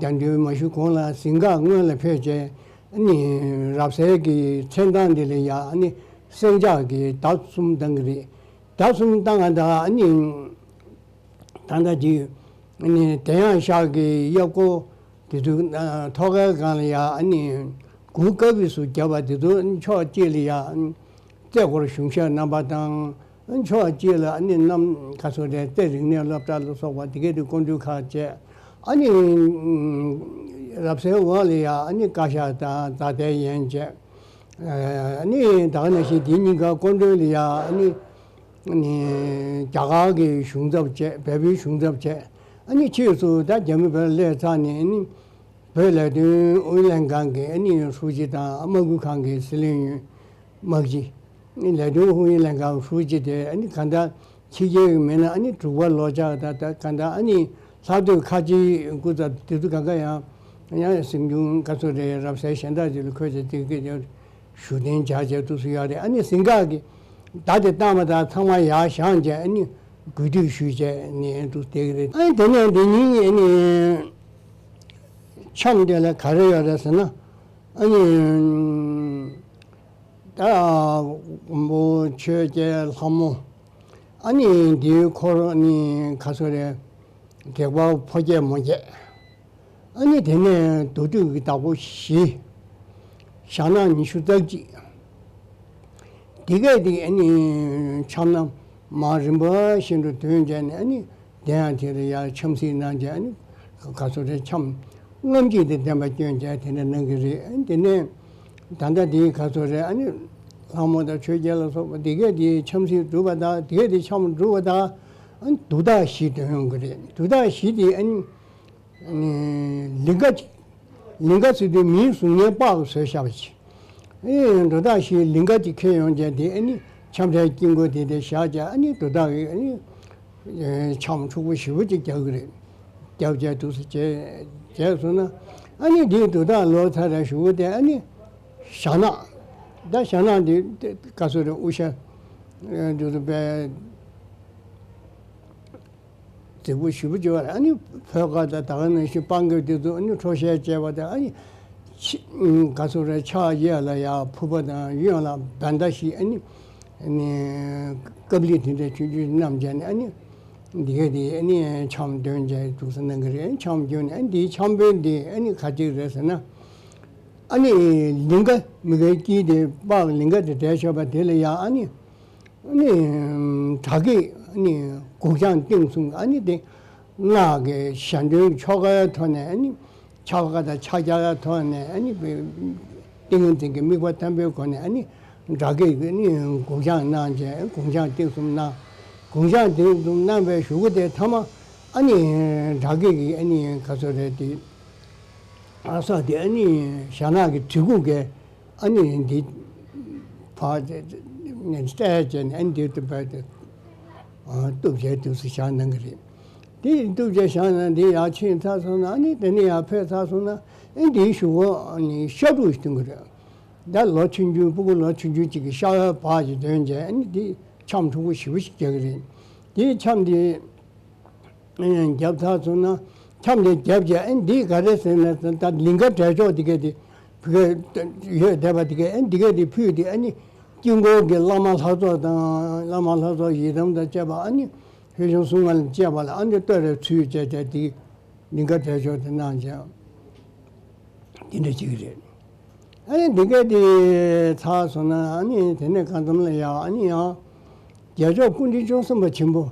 གདན་འདྲེན་མ་ཞུ་གོང་ལ་གཟིམ་འགག་སྔོན་ལ་ཕེབས་བྱས་ཨ་ནི་རབ་གསལ་གྱི་མཚན་ཐང་འདི་ལ་ཡ་ཨ་ནི་སེང་ལྕགས་ཀྱི་མདའ་གསུམ་བཏང་གི་རེད། མདའ་གསུམ་བཏང་ང་ད་ཨ་ནི། ད་ལྟ་ཅིག་ནི་དེ་ཡང་ཤག་གི་གཡབ་སྐོར་དེ་ཚོའི་ཐོག་ཁའི་སྒང་ལ་ཡ་ཨ་ནི་གུར་དཀར་པོས་སུ་བརྒྱབ་པ་དེ་ཚོ་ཕྱོགས་གཅིག་ལ་ཡ་རྩེ་སྐོར་གཞུང་ཞབས་རྣམ་པ་དང་ཕྱོགས་གཅིག་ལ་ཨ་ནི་གནམ་ག་སོ་རེ་རྩེ་རིག་གནས་སློབ་གྲྭ་ལ་སོགས་པ་དེ་གའི་དུ་སྐུ་མགྲོན་ཁག་བཅས་ཨ་ནི་རབ་གསལ་འོག་ལ་ཡ་ཨ་ནི་བཀའ་ཤག་དང་རྫ་དའི་ཡན་བཅས་ཨ་ནི་ད་ག་ནང་བཞིན་དེ་གཉིས་ཀ་སྐུ་མགྲོན་ལ་ཡ་ཨ་ནི། ནི་རྒྱ་གར་གྱི་གཞུང་ཚབ་བཅས་བལ་པོའི་གཞུང་ཚབ་བཅས་ཨ་ནི་ཕྱིས་སུ་ད་རྒྱ་མི་བོད་ལ་སླེབས་ཚར་ནས་ནི་བོད་ལས་དོན་ཨུ་ཡོན་ལྷན་ཁང་གི་ཨ་ནི་ཧྲུའུ་ཅི་དང་དམག་ཁུལ་ཁང་གི་སྲིད་བློན་ཡོད་དམག་སྤྱི་ནི་ལས་དོན་ཨུ་ཡོན་ལྷན་ཁང་ཧྲུའུ་ཅི་དེ་ཨ་ནི་གང་ལྟར་ཕྱི་རྒྱལ་གྱི་མི་སྣ་ཨ་ནི་འབྲུག་པ་ལོ་ལྕགས་དང་ད་གང་ལྟར་ཨ་ནི་ལྷག་སྡོད་ཁ་ཆེའི་སྐུ་ཚབ་དེ་ཚོ་གང་ག་ཡང་ཡང་གཟིམ་ཆུང་ག་ཚོད་རེད་རབ་གསལ་གཞན་དག་ཅིག་ལ་འཁོད་བྱས་དེ་གི་ཡོད། ཞུ་རྟེན་བྱ་བྱེད་དུ་སུ་ཡག་རེད། ཨ་ནི་གཟིམ་འགག་གི་བརྡ་དེ་བཏང་བ་དང་ཚང་མ་ཡར་བཞེངས་བྱས་ཨ་ནི་གུས་འདུད་ཞུས་བྱས་ནས་འདུག་བསྡད་ཀྱི་རེད། ཨ་ནི་དེ་ནས་འདི་ཉིན་ཨ་ནི་འཆམ་དེ་ལ་ག་རེ་ཡོད་རེད་ཟེར་ན་ཨ་ནི་ད་མགོན་པོ་ཆོས་རྒྱལ་ལྷ་མོ་ཨ་ནི་འདིའི་འཁོར་ནི་ག་ཚོད་རེད། དྲེགས་པ་ཕོ་སྐྱེས་མོ་སྐྱེས། ཨ་ནི་དེ་ནས་མདོ་སྟོད་ཀྱི་བདག་པོ་བཞི། ཞྭ་ནག་ཉི་ཤུ་རྩ་གཅིག་འདི་གས་དེ་ཨ་ནི་འཆམ་ན་མར་རིམ་པ་བཞིན་དུ་ཐོན་བྱས་ནས་ཨ་ནི་དེ་ཡང་དེ་ལ་ཡར་འཆམ་གཟིགས་གནང་བྱས་ཨ་ནི་ག་ཚོད་རེད་འཆམ་རྔམ་བརྗིད་དང་ལྡན་པ་བསྐྱོན་བྱས་དེ་འདྲ་གནང་གི་རེད། ཨ་ནི་དེ་ནས་ད་ལྟ་དེའི་ག་ཚོད་རེད། ཨ་ནི་ལྷ་མོ་དང་ཆོས་རྒྱལ་ལ་སོགས་པ་འདི་གས་དེ་འཆམ་གཟིགས་གྲུབ་པ་དང་དེ་གས་དེ་འཆམ་གྲུབ་པ་དང་ཨ་ནི་དུག་རྟགས་བཞི་ཐོན་ཡོང་གི་རེད། དུག་རྟགས་བཞི་དེ་ཨ་ནི། ལིང་ག་ཅིག་ལིང་ག་ཟེར་དུས་མིའི་གཟུགས་བརྙན་པགས་བཟོས་བཞག་པ་ཅིག་ཨེ་འགྲོ་སྟངས་ཤིག་ལིང་ག་ཅིག་འཁྱེར་ཡོང་བྱས་དེ་ཨ་ནི་འཆམ་ཕྲའི་དཀྱིལ་འཁོར་དེ་དེ་བཞག་བྱས་ཨ་ནི་འགྲོ་སྟངས་ཨ་ནི་འཆམ་འཁྲུག་པོ་ཞེ་པོ་ཅིག་རྒྱག་གི་རེད། རྒྱབ་བྱས་འདུག་སེ་བྱས་བྱས་སོང་ན། ཨ་ནི་འདིའི་འདུག་སྟངས་ལོ་ཚར་ར་ཞུ་གི་དེ་ཨ་ནི་ཞྭ་ནག་ད་ཞྭ་ནག་འདི་ག་ཚོད་རེད། དབུ་ཞྭ་འདུག་སེ་པའི་རྫིག་པོ་ཞེ་པོ་ཅིག་ཡོད་རེད། ཨ་ནི་བོད་ཁ་དང་ད་ག་ནང་བཞིན་སྤང་གི་དེ་ཚོ་ཨ་ནི་ཁྲོ་ཞལ་བཅས་པ་དང་ཨ་ནི་ཕྱི་ག་ཚོད་རེད། ཕྱག་གཡས་ལ་ཡ་ཕུར་པ་དང་གཡོན་ལ་བྷནྡྷ་ཞིག་ཨ་ནི་ཨ་ནི་ཀབ་ལི་དེ་འདྲ་ཆུང་ཆུང་བསྣམས་བྱས་ནས་ཨ་ནི། འདི་ག་དེ་ཨ་ནི་འཆམ་འདོན་བྱས་འདུག་སེ་གནང་གི་རེད། འཆམ་བརྒྱབ་ནས་ཨ་ནི་འདིའི་འཆམ་དཔོན་འདི་ཨ་ནི་ག་ཅིག་རེད་ཟེར་ན། ཨ་ནི་ལིང་ག་མི་གའི་དཀྱིལ་དེ་པགས་ལིང་ག་དེ་བསྒྲལ་ཆོག་པ་དེ་ལ་ཡ་ཨ་ནི་ཨ་ནི་དགྲ་བགེགས་ཨ་ནི་དགུག་བྱང་བསྟིམ་གསུམ་ཨ་ནི་དེ་སྔགས་ཀྱི་ཞལ་འདོན་ཆོ་གའི་ཐོག་ནས་ཨ་ནི། ཕྱག་ཀ་དང་ཕྱག་རྒྱ་ཐོག་ནས་ཨ་ནི་ཏིང་ངེ་འཛིན་གྱི་དམིགས་པ་བརྟན་པོའི་སྒོ་ནས་ཨ་ནི་དགྲ་བགེགས་ཀྱི་ཨ་ནི་དགུག་བྱང་གནང་བྱས། དགུག་བྱང་བསྟིམ་གསུམ་གནང་། དགུག་བྱང་བསྟིམ་གསུམ་གནང་བའི་གཞུག་གུ་དེ་ཐ་མ་ཨ་ནི་དགྲ་བགེགས་ཀྱི་ཨ་ནི་ག་ཚོད་རེད་དེ། ཨ་ས་དེ་ཨ་ནི་ཞྭ་ནག་གི་གྲི་གུག་གིས་ཨ་ནི་འདི་ཕར་དེ་ནས་སྤྲད་བྱས་ནས་ཨ་ནི་འདི་དུ་བས་དེ་གཏུབ་བྱས་དུས་སུ་བཞག་གནང་གི་རེད། དེ་གཏུབ་བྱས་བཞག་ན་འདི་ཡར་ཕྱིན་ཚར་སོང་ན་ཨ་ནི་དེ་ནས་ཡར་ཕེབས་ཚར་སོང་ན་ཨ་ནི་འདིའི་གཞུག་གུ་ཨ་ནི་ཤ་དྲུག་ཞིག་ཐོན་གི་རེད། ད་ལོ་ཆུང་ཆུང་སྤུ་གུ་ལོ་ཆུང་ཆུང་གཅིག་གི་ཤ་བའི་བག་ཅིག་འདོན་བྱས་ཨ་ནི་འདི་འཆམ་འཁྲུག་པོ་ཞེ་པོ་ཞིག་རྒྱག་གི་རེད། དེའི་འཆམ་འདི། བརྒྱབ་ཚར་སོང་ན་འཆམ་དེ་བརྒྱབ་བྱས་ཨེ་འདི་ག་རེ་ཟེར་ན་ད་ལིང་ག་བསྒྲལ་ཆོག་དེ་གས་དེ་ཕུལ་ག་ཡོད་བསྡད་པ་དེ་གས་ཨེ་འདི་གས་དེ་ཕུལ་དེ་ཨ་ནི་དཀྱིལ་འཁོར་གྱི་བླ་མ་ལྷ་ཚོགས་དང་བླ་མ་ལྷ་ཚོགས་ཡི་དམ་དང་བཅས་པ་ཨ་ནི་ཆོས་སྐྱོང་སྲུང་མ་ལ་བཅས་པ་ལ་ཨ་ནི་བསྟོད་ར་ཚུལ་བཅས་བྱས་དེ། ལིང་ག་བསྒྲལ་ཆོག་དེ་གནང་བྱས། དེ་འདྲ་ཅིག་རེད། ཨ་ནི་འདི་ག་དེ་ཚར་སོང་ན་ཨ་ནི་དེ་ནས་གང་འཚམ་ལ་ཡ་ཨ་ནི་ཡང་རྒྱལ་མཆོག་སྐུ་ཕྲེང་བཅུ་གསུམ་པ་ཆེན་པོ་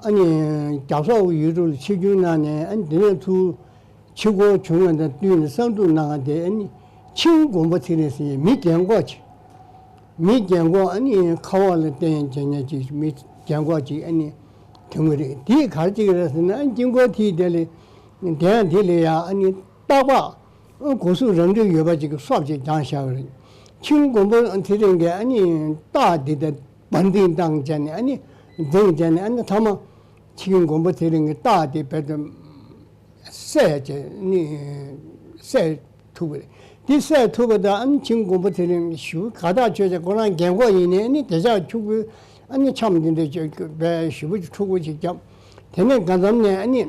ཨ་ནི་རྒྱ་སོག་ཡུལ་གྲུ་ལ་ཆིབས་བསྒྱུར་གནང་ནས་ཨ་ནི་དེ་ནས་ཚུར་ཆིབས་འཁོར་བྱུང་བ་དང་བསྟུན་ནས་གསར་འཛུགས་གནང་བ་དེ་ཨ་ནི་ཆིང་མགོན་པོ་ཚེ་རིང་ཟེར་ཡས་མི་རྒན་གོག་ཅིག་མི་རྒན་གོག་ཨ་ནི་ཁ་འོག་ལ་བསྟན་བྱས་ཉན་ཅིག་མི་རྒན་གོག་ཅིག་ཨ་ནི་དེ་མོ་རེད། དེ་ག་རེ་ཅིག་རེད་ཟེར་ན་ཨ་ནི་དཀྱིལ་འཁོར་དེའི་དེ་ལས་དེ་ཡང་དེ་ལས་ཡ་ཨ་ནི། སྟག་ལྤགས། སྒོ་གསུམ་རང་འགྲེལ་ཡོད་པ་ཅིག་གི་སྲོག་ཅིག་བརྐྱངས་བཞག་པ་རེད། ཆིང་མགོན་པོ་ཚེ་རིང་གིས་ཨ་ནི་སྟག་འདི་དང་བར་འདིང་བཏང་བྱས་ནས་ཨ་ནི་འཛིང་བྱས་ནས་ཨ་ནི་ཐ་མ་ཆིང་མགོན་པོ་ཚེ་རིང་གི་སྟག་དེ་བེད་དུ་བསད་བྱས་ནི་བསད་ཐུབ་པ་རེད། དེ་བསད་ཐུབ་པ་དང་ཨ་ནི་ཆིང་མགོན་པོ་ཚེ་རིང་ཞུ་ག་ཐག་ཆོད་བྱས་ཁོ་རང་རྒན་གོག་ཡིན་ནའི་ཨ་ནི་དེ་ཅག་ཕྱུག་པོའི་ཨ་ནི་འཆམ་འདི་འདྲ་ཅིག་བས་ཞུ་བ་ཅིག་འཁྲུག་པོ་ཅིག་བརྒྱབ། དེ་ནས་གང་འཚམ་ནས་ཨ་ནི།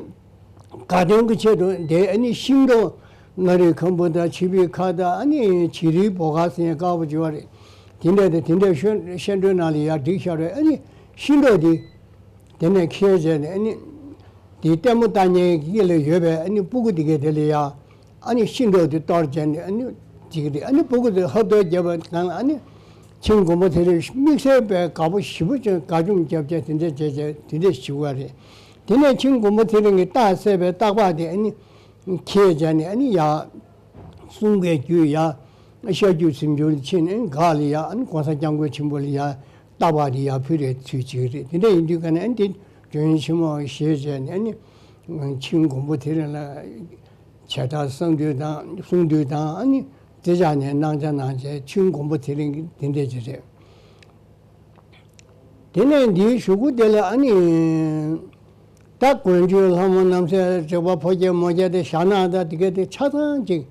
དགའ་སྟོན་གྱི་ཆེད་དུ་དེ་ཨ་ནི་ཤིང་ཏོག་མངའ་རིས་ཁམ་བུ་དང་ཆིབས་པའི་ཁ་དང་ཨ་ནི་བྱི་རིལ་བོ་ཁ་ཟེར་ཡ་དཀར་པོ་བྱོས་པ་རེད། དེ་འདྲ་དེ་དེ་འདྲ་ཤོད་ཤན་སྒྲོལ་ནང་ལ་ཡར་བསྒྲིགས་བཞག་རེད། ཨ་ནི་ཤིང་ཏོག་དེ་དེ་ནས་ཁྱེར་བྱས་ནས་ཨ་ནི་དེ་ལྟད་མོ་ལྟ་མཁན་གྱི་ལ་ཡོད་པའི་ཨ་ནི་སྤུ་གུ་དེ་གས་དེ་ལ་ཡ་ཨ་ནི་ཤིང་ཏོག་དེ་གཏོར་བྱས་ནས་ཨ་ནི་བྱེད་ཀྱི་རེད། ཨ་ནི་སྤུ་གུ་དེ་ཧབ་ཐོབ་བརྒྱབ་པ་གང་ལ་ཨ་ནི་ཆིང་མགོན་པོ་ཚེ་རིང་དམིགས་བསལ་པའི་དགའ་པོ་ཞེ་པོ་ཅན་དགའ་འཇོམས་བརྒྱབ་བྱས་དེ་འདྲ་བྱས་བྱས་དེ་འདྲ་ཞུ་བ་རེད། དེ་ནས་ཆིང་མགོན་པོ་ཚེ་རིང་གིས་སྟག་བསད་པའི་སྟག་ལྤགས་དེ་ཨ་ནི་ཁྱེར་བྱས་ནས་ཨ་ནི་ཡར་གསུང་གི་བརྒྱུད་ཡར་ཤར་རྒྱུད་ཟིམ་ཆུང་ལ་ཕྱིན་ནས་སྒར་ལ་ཡར་ཨ་ནི་གོང་ས་སྐྱབས་མགོན་ཆེན་པོ་ལ་ཡར་སྟག་ལྤགས་དེ་ཡར་ཕུལ་རེ་ཚུལ་བྱེད་ཀྱི་རེད། དེ་འདྲ་ཡིན་དུས་ཀ་ནས་ཨ་ནི་དེ་བྱོན་ཆེན་མོ་ཞེས་བྱས་ནས་ཨ་ནི་ཆིང་མགོན་པོ་ཚེ་རིང་ལ་བྱེ་བྲག་གསང་འདུས་དང་གསུང་འདུས་དང་ཨ་ནི་དེ་ཅག་ནས་གནང་བྱ་གནང་བྱས་ཆིང་མགོན་པོ་ཚེ་རིང་གི་དེ་འདྲ་ཅིག་རེད། དེ་ནས་འདིའི་གཞུག་གུ་དེ་ལ་ཨ་ནི། ད་དཀོན་མཆོག་ལྷ་མོ་རྣམ་སྲས་རིག་པ་ཕོ་རྒྱས་མོ་རྒྱས་དེ་ཞྭ་ནག་དང་དེ་ག་དེ་ཆ་ཚང་ཅིག་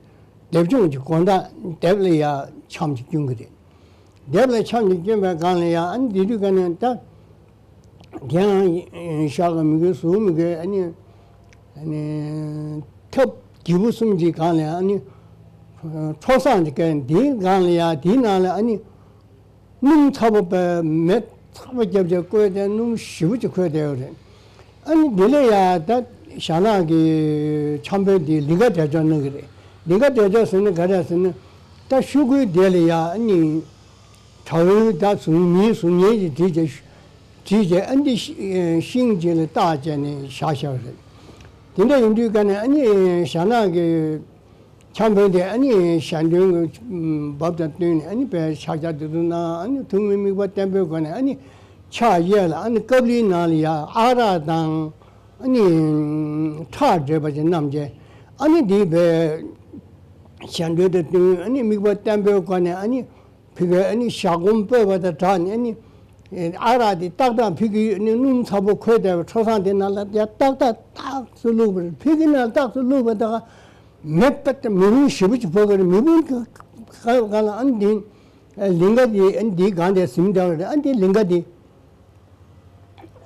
སྡེབ་སྦྱོང་གི་དགོང་དག་སྡེབ་ལ་ཡ་འཆམ་ཅིག་བསྐྱོན་གི་རེད། སྡེབ་ལ་འཆམ་ཅིག་བསྐྱོན་པའི་སྒང་ལ་ཡ་ཨ་ནི་དེ་དུས་ཀ་ནས་ད་རྒྱན་ཡང་བཞག་གི་མི་དགོས་ཟུར་མི་དགོས། ཨ་ནི་ཨ་ནི་ཐབ་སྒྱིད་པུ་གསུམ་གྱི་སྒང་ལ་ཡ་ཨ་ནི་ཁྲོ་བཟང་ཅིག་བཀལ། དེའི་སྒང་ལ་ཡ་དེའི་ནང་ལ་ཨ་ནི། སྣུམ་ཚ་པོ་པའི་མེ་ཚ་པོ་བརྒྱབ་བྱས་བསྐོལ་ཏེ་སྣུམ་ཞེ་པོ་ཅིག་ཁོལ་བསྡད་ཡོད་རེད། ཨ་ནི་འདི་ལས་ཡ་ད་ཞྭ་ནག་གི་འཆམ་དཔོན་འདིས་ལིང་ག་བསྒྲལ་ཆོག་གནང་གི་རེད། ལིང་ག་བསྒྲལ་ཆོག་ཟེར་ན་ག་རེ་ཟེར་ན། ད་ཤོག་གུའི་དེ་ལ་ཡ་ཨ་ནི་དགྲ་བོའི་ད་གཟུགས་མིའི་གཟུགས་བརྙན་ཅིག་བྲིས་བྱས་བྲིས་བྱས་ཨ་ནི་ཤིང་ཅིག་ལ་བཏགས་བྱས་ནས་བཞག་བཞག་རེད། དེ་འདྲ་ཡིན་དུས་ཀ་ནས་ཨ་ནི་ཞྭ་ནག་གི་འཆམ་དཔོན་དེ་ཨ་ནི་ཞལ་འདོན་གྱི་བབ་དང་བསྟུན་ནས་ཨ་ནི་དཔེ་ཕྱག་རྒྱ་དེ་ཚོ་གནང་། ཨ་ནི་ཐུགས་སྨོན་དམིགས་པ་བརྟན་པོའི་སྒོ་ནས་ཨ་ནི་ཕྱག་གཡས་ལ་ཨ་ནི་ཀབ་ལིའི་ནང་ལ་ཡ་ཨ་རག་དང་ཨ་ནི་ཁྲག་འདྲེས་པ་ཅིག་བསྣམས་བྱས་ཨ་ནི་དེའི་དཔེ་ཞལ་འདོན་དང་བསྟུན་ཨ་ནི་དམིགས་པ་བརྟན་པོའི་སྒོ་ནས་ཨ་ནི་ ཕི་གི་ཨ་ནི་ཞག་སྒོམ་སྤོས་པ་དང་སྦྲགས་ནས་ཨ་ནི་ཨ་རག་དེ་ཏག་ཏག་ཕི་གི་ཨ་ནི་སྣུམ་ཚ་པོ་ཁོལ་བསྡད་པའི་ཁྲོ་ཟངས་དེ་ནང་ལ་ཡ་ཏག་ཏག་ཏག་ཏག་ཏག་བླུགས་པ་རེད། ཕི་གི་ནང་ཏག་ཏག་བླུགས་པ་དང་མེ་པད་མེ་ཕུང་ཞེ་པོ་ཅིག་ཕོག་གི་རེད། མེ་ཕུང་གི་ག་ག་ལ་ཨ་ནི་དེ་ལིང་ག་དེ་ཨ་ནི་དེའི་སྒང་དེ་ཟིན་བསྡད་པ་རེད། ཨ་ནི་དེ་ལིང་ག་དེ།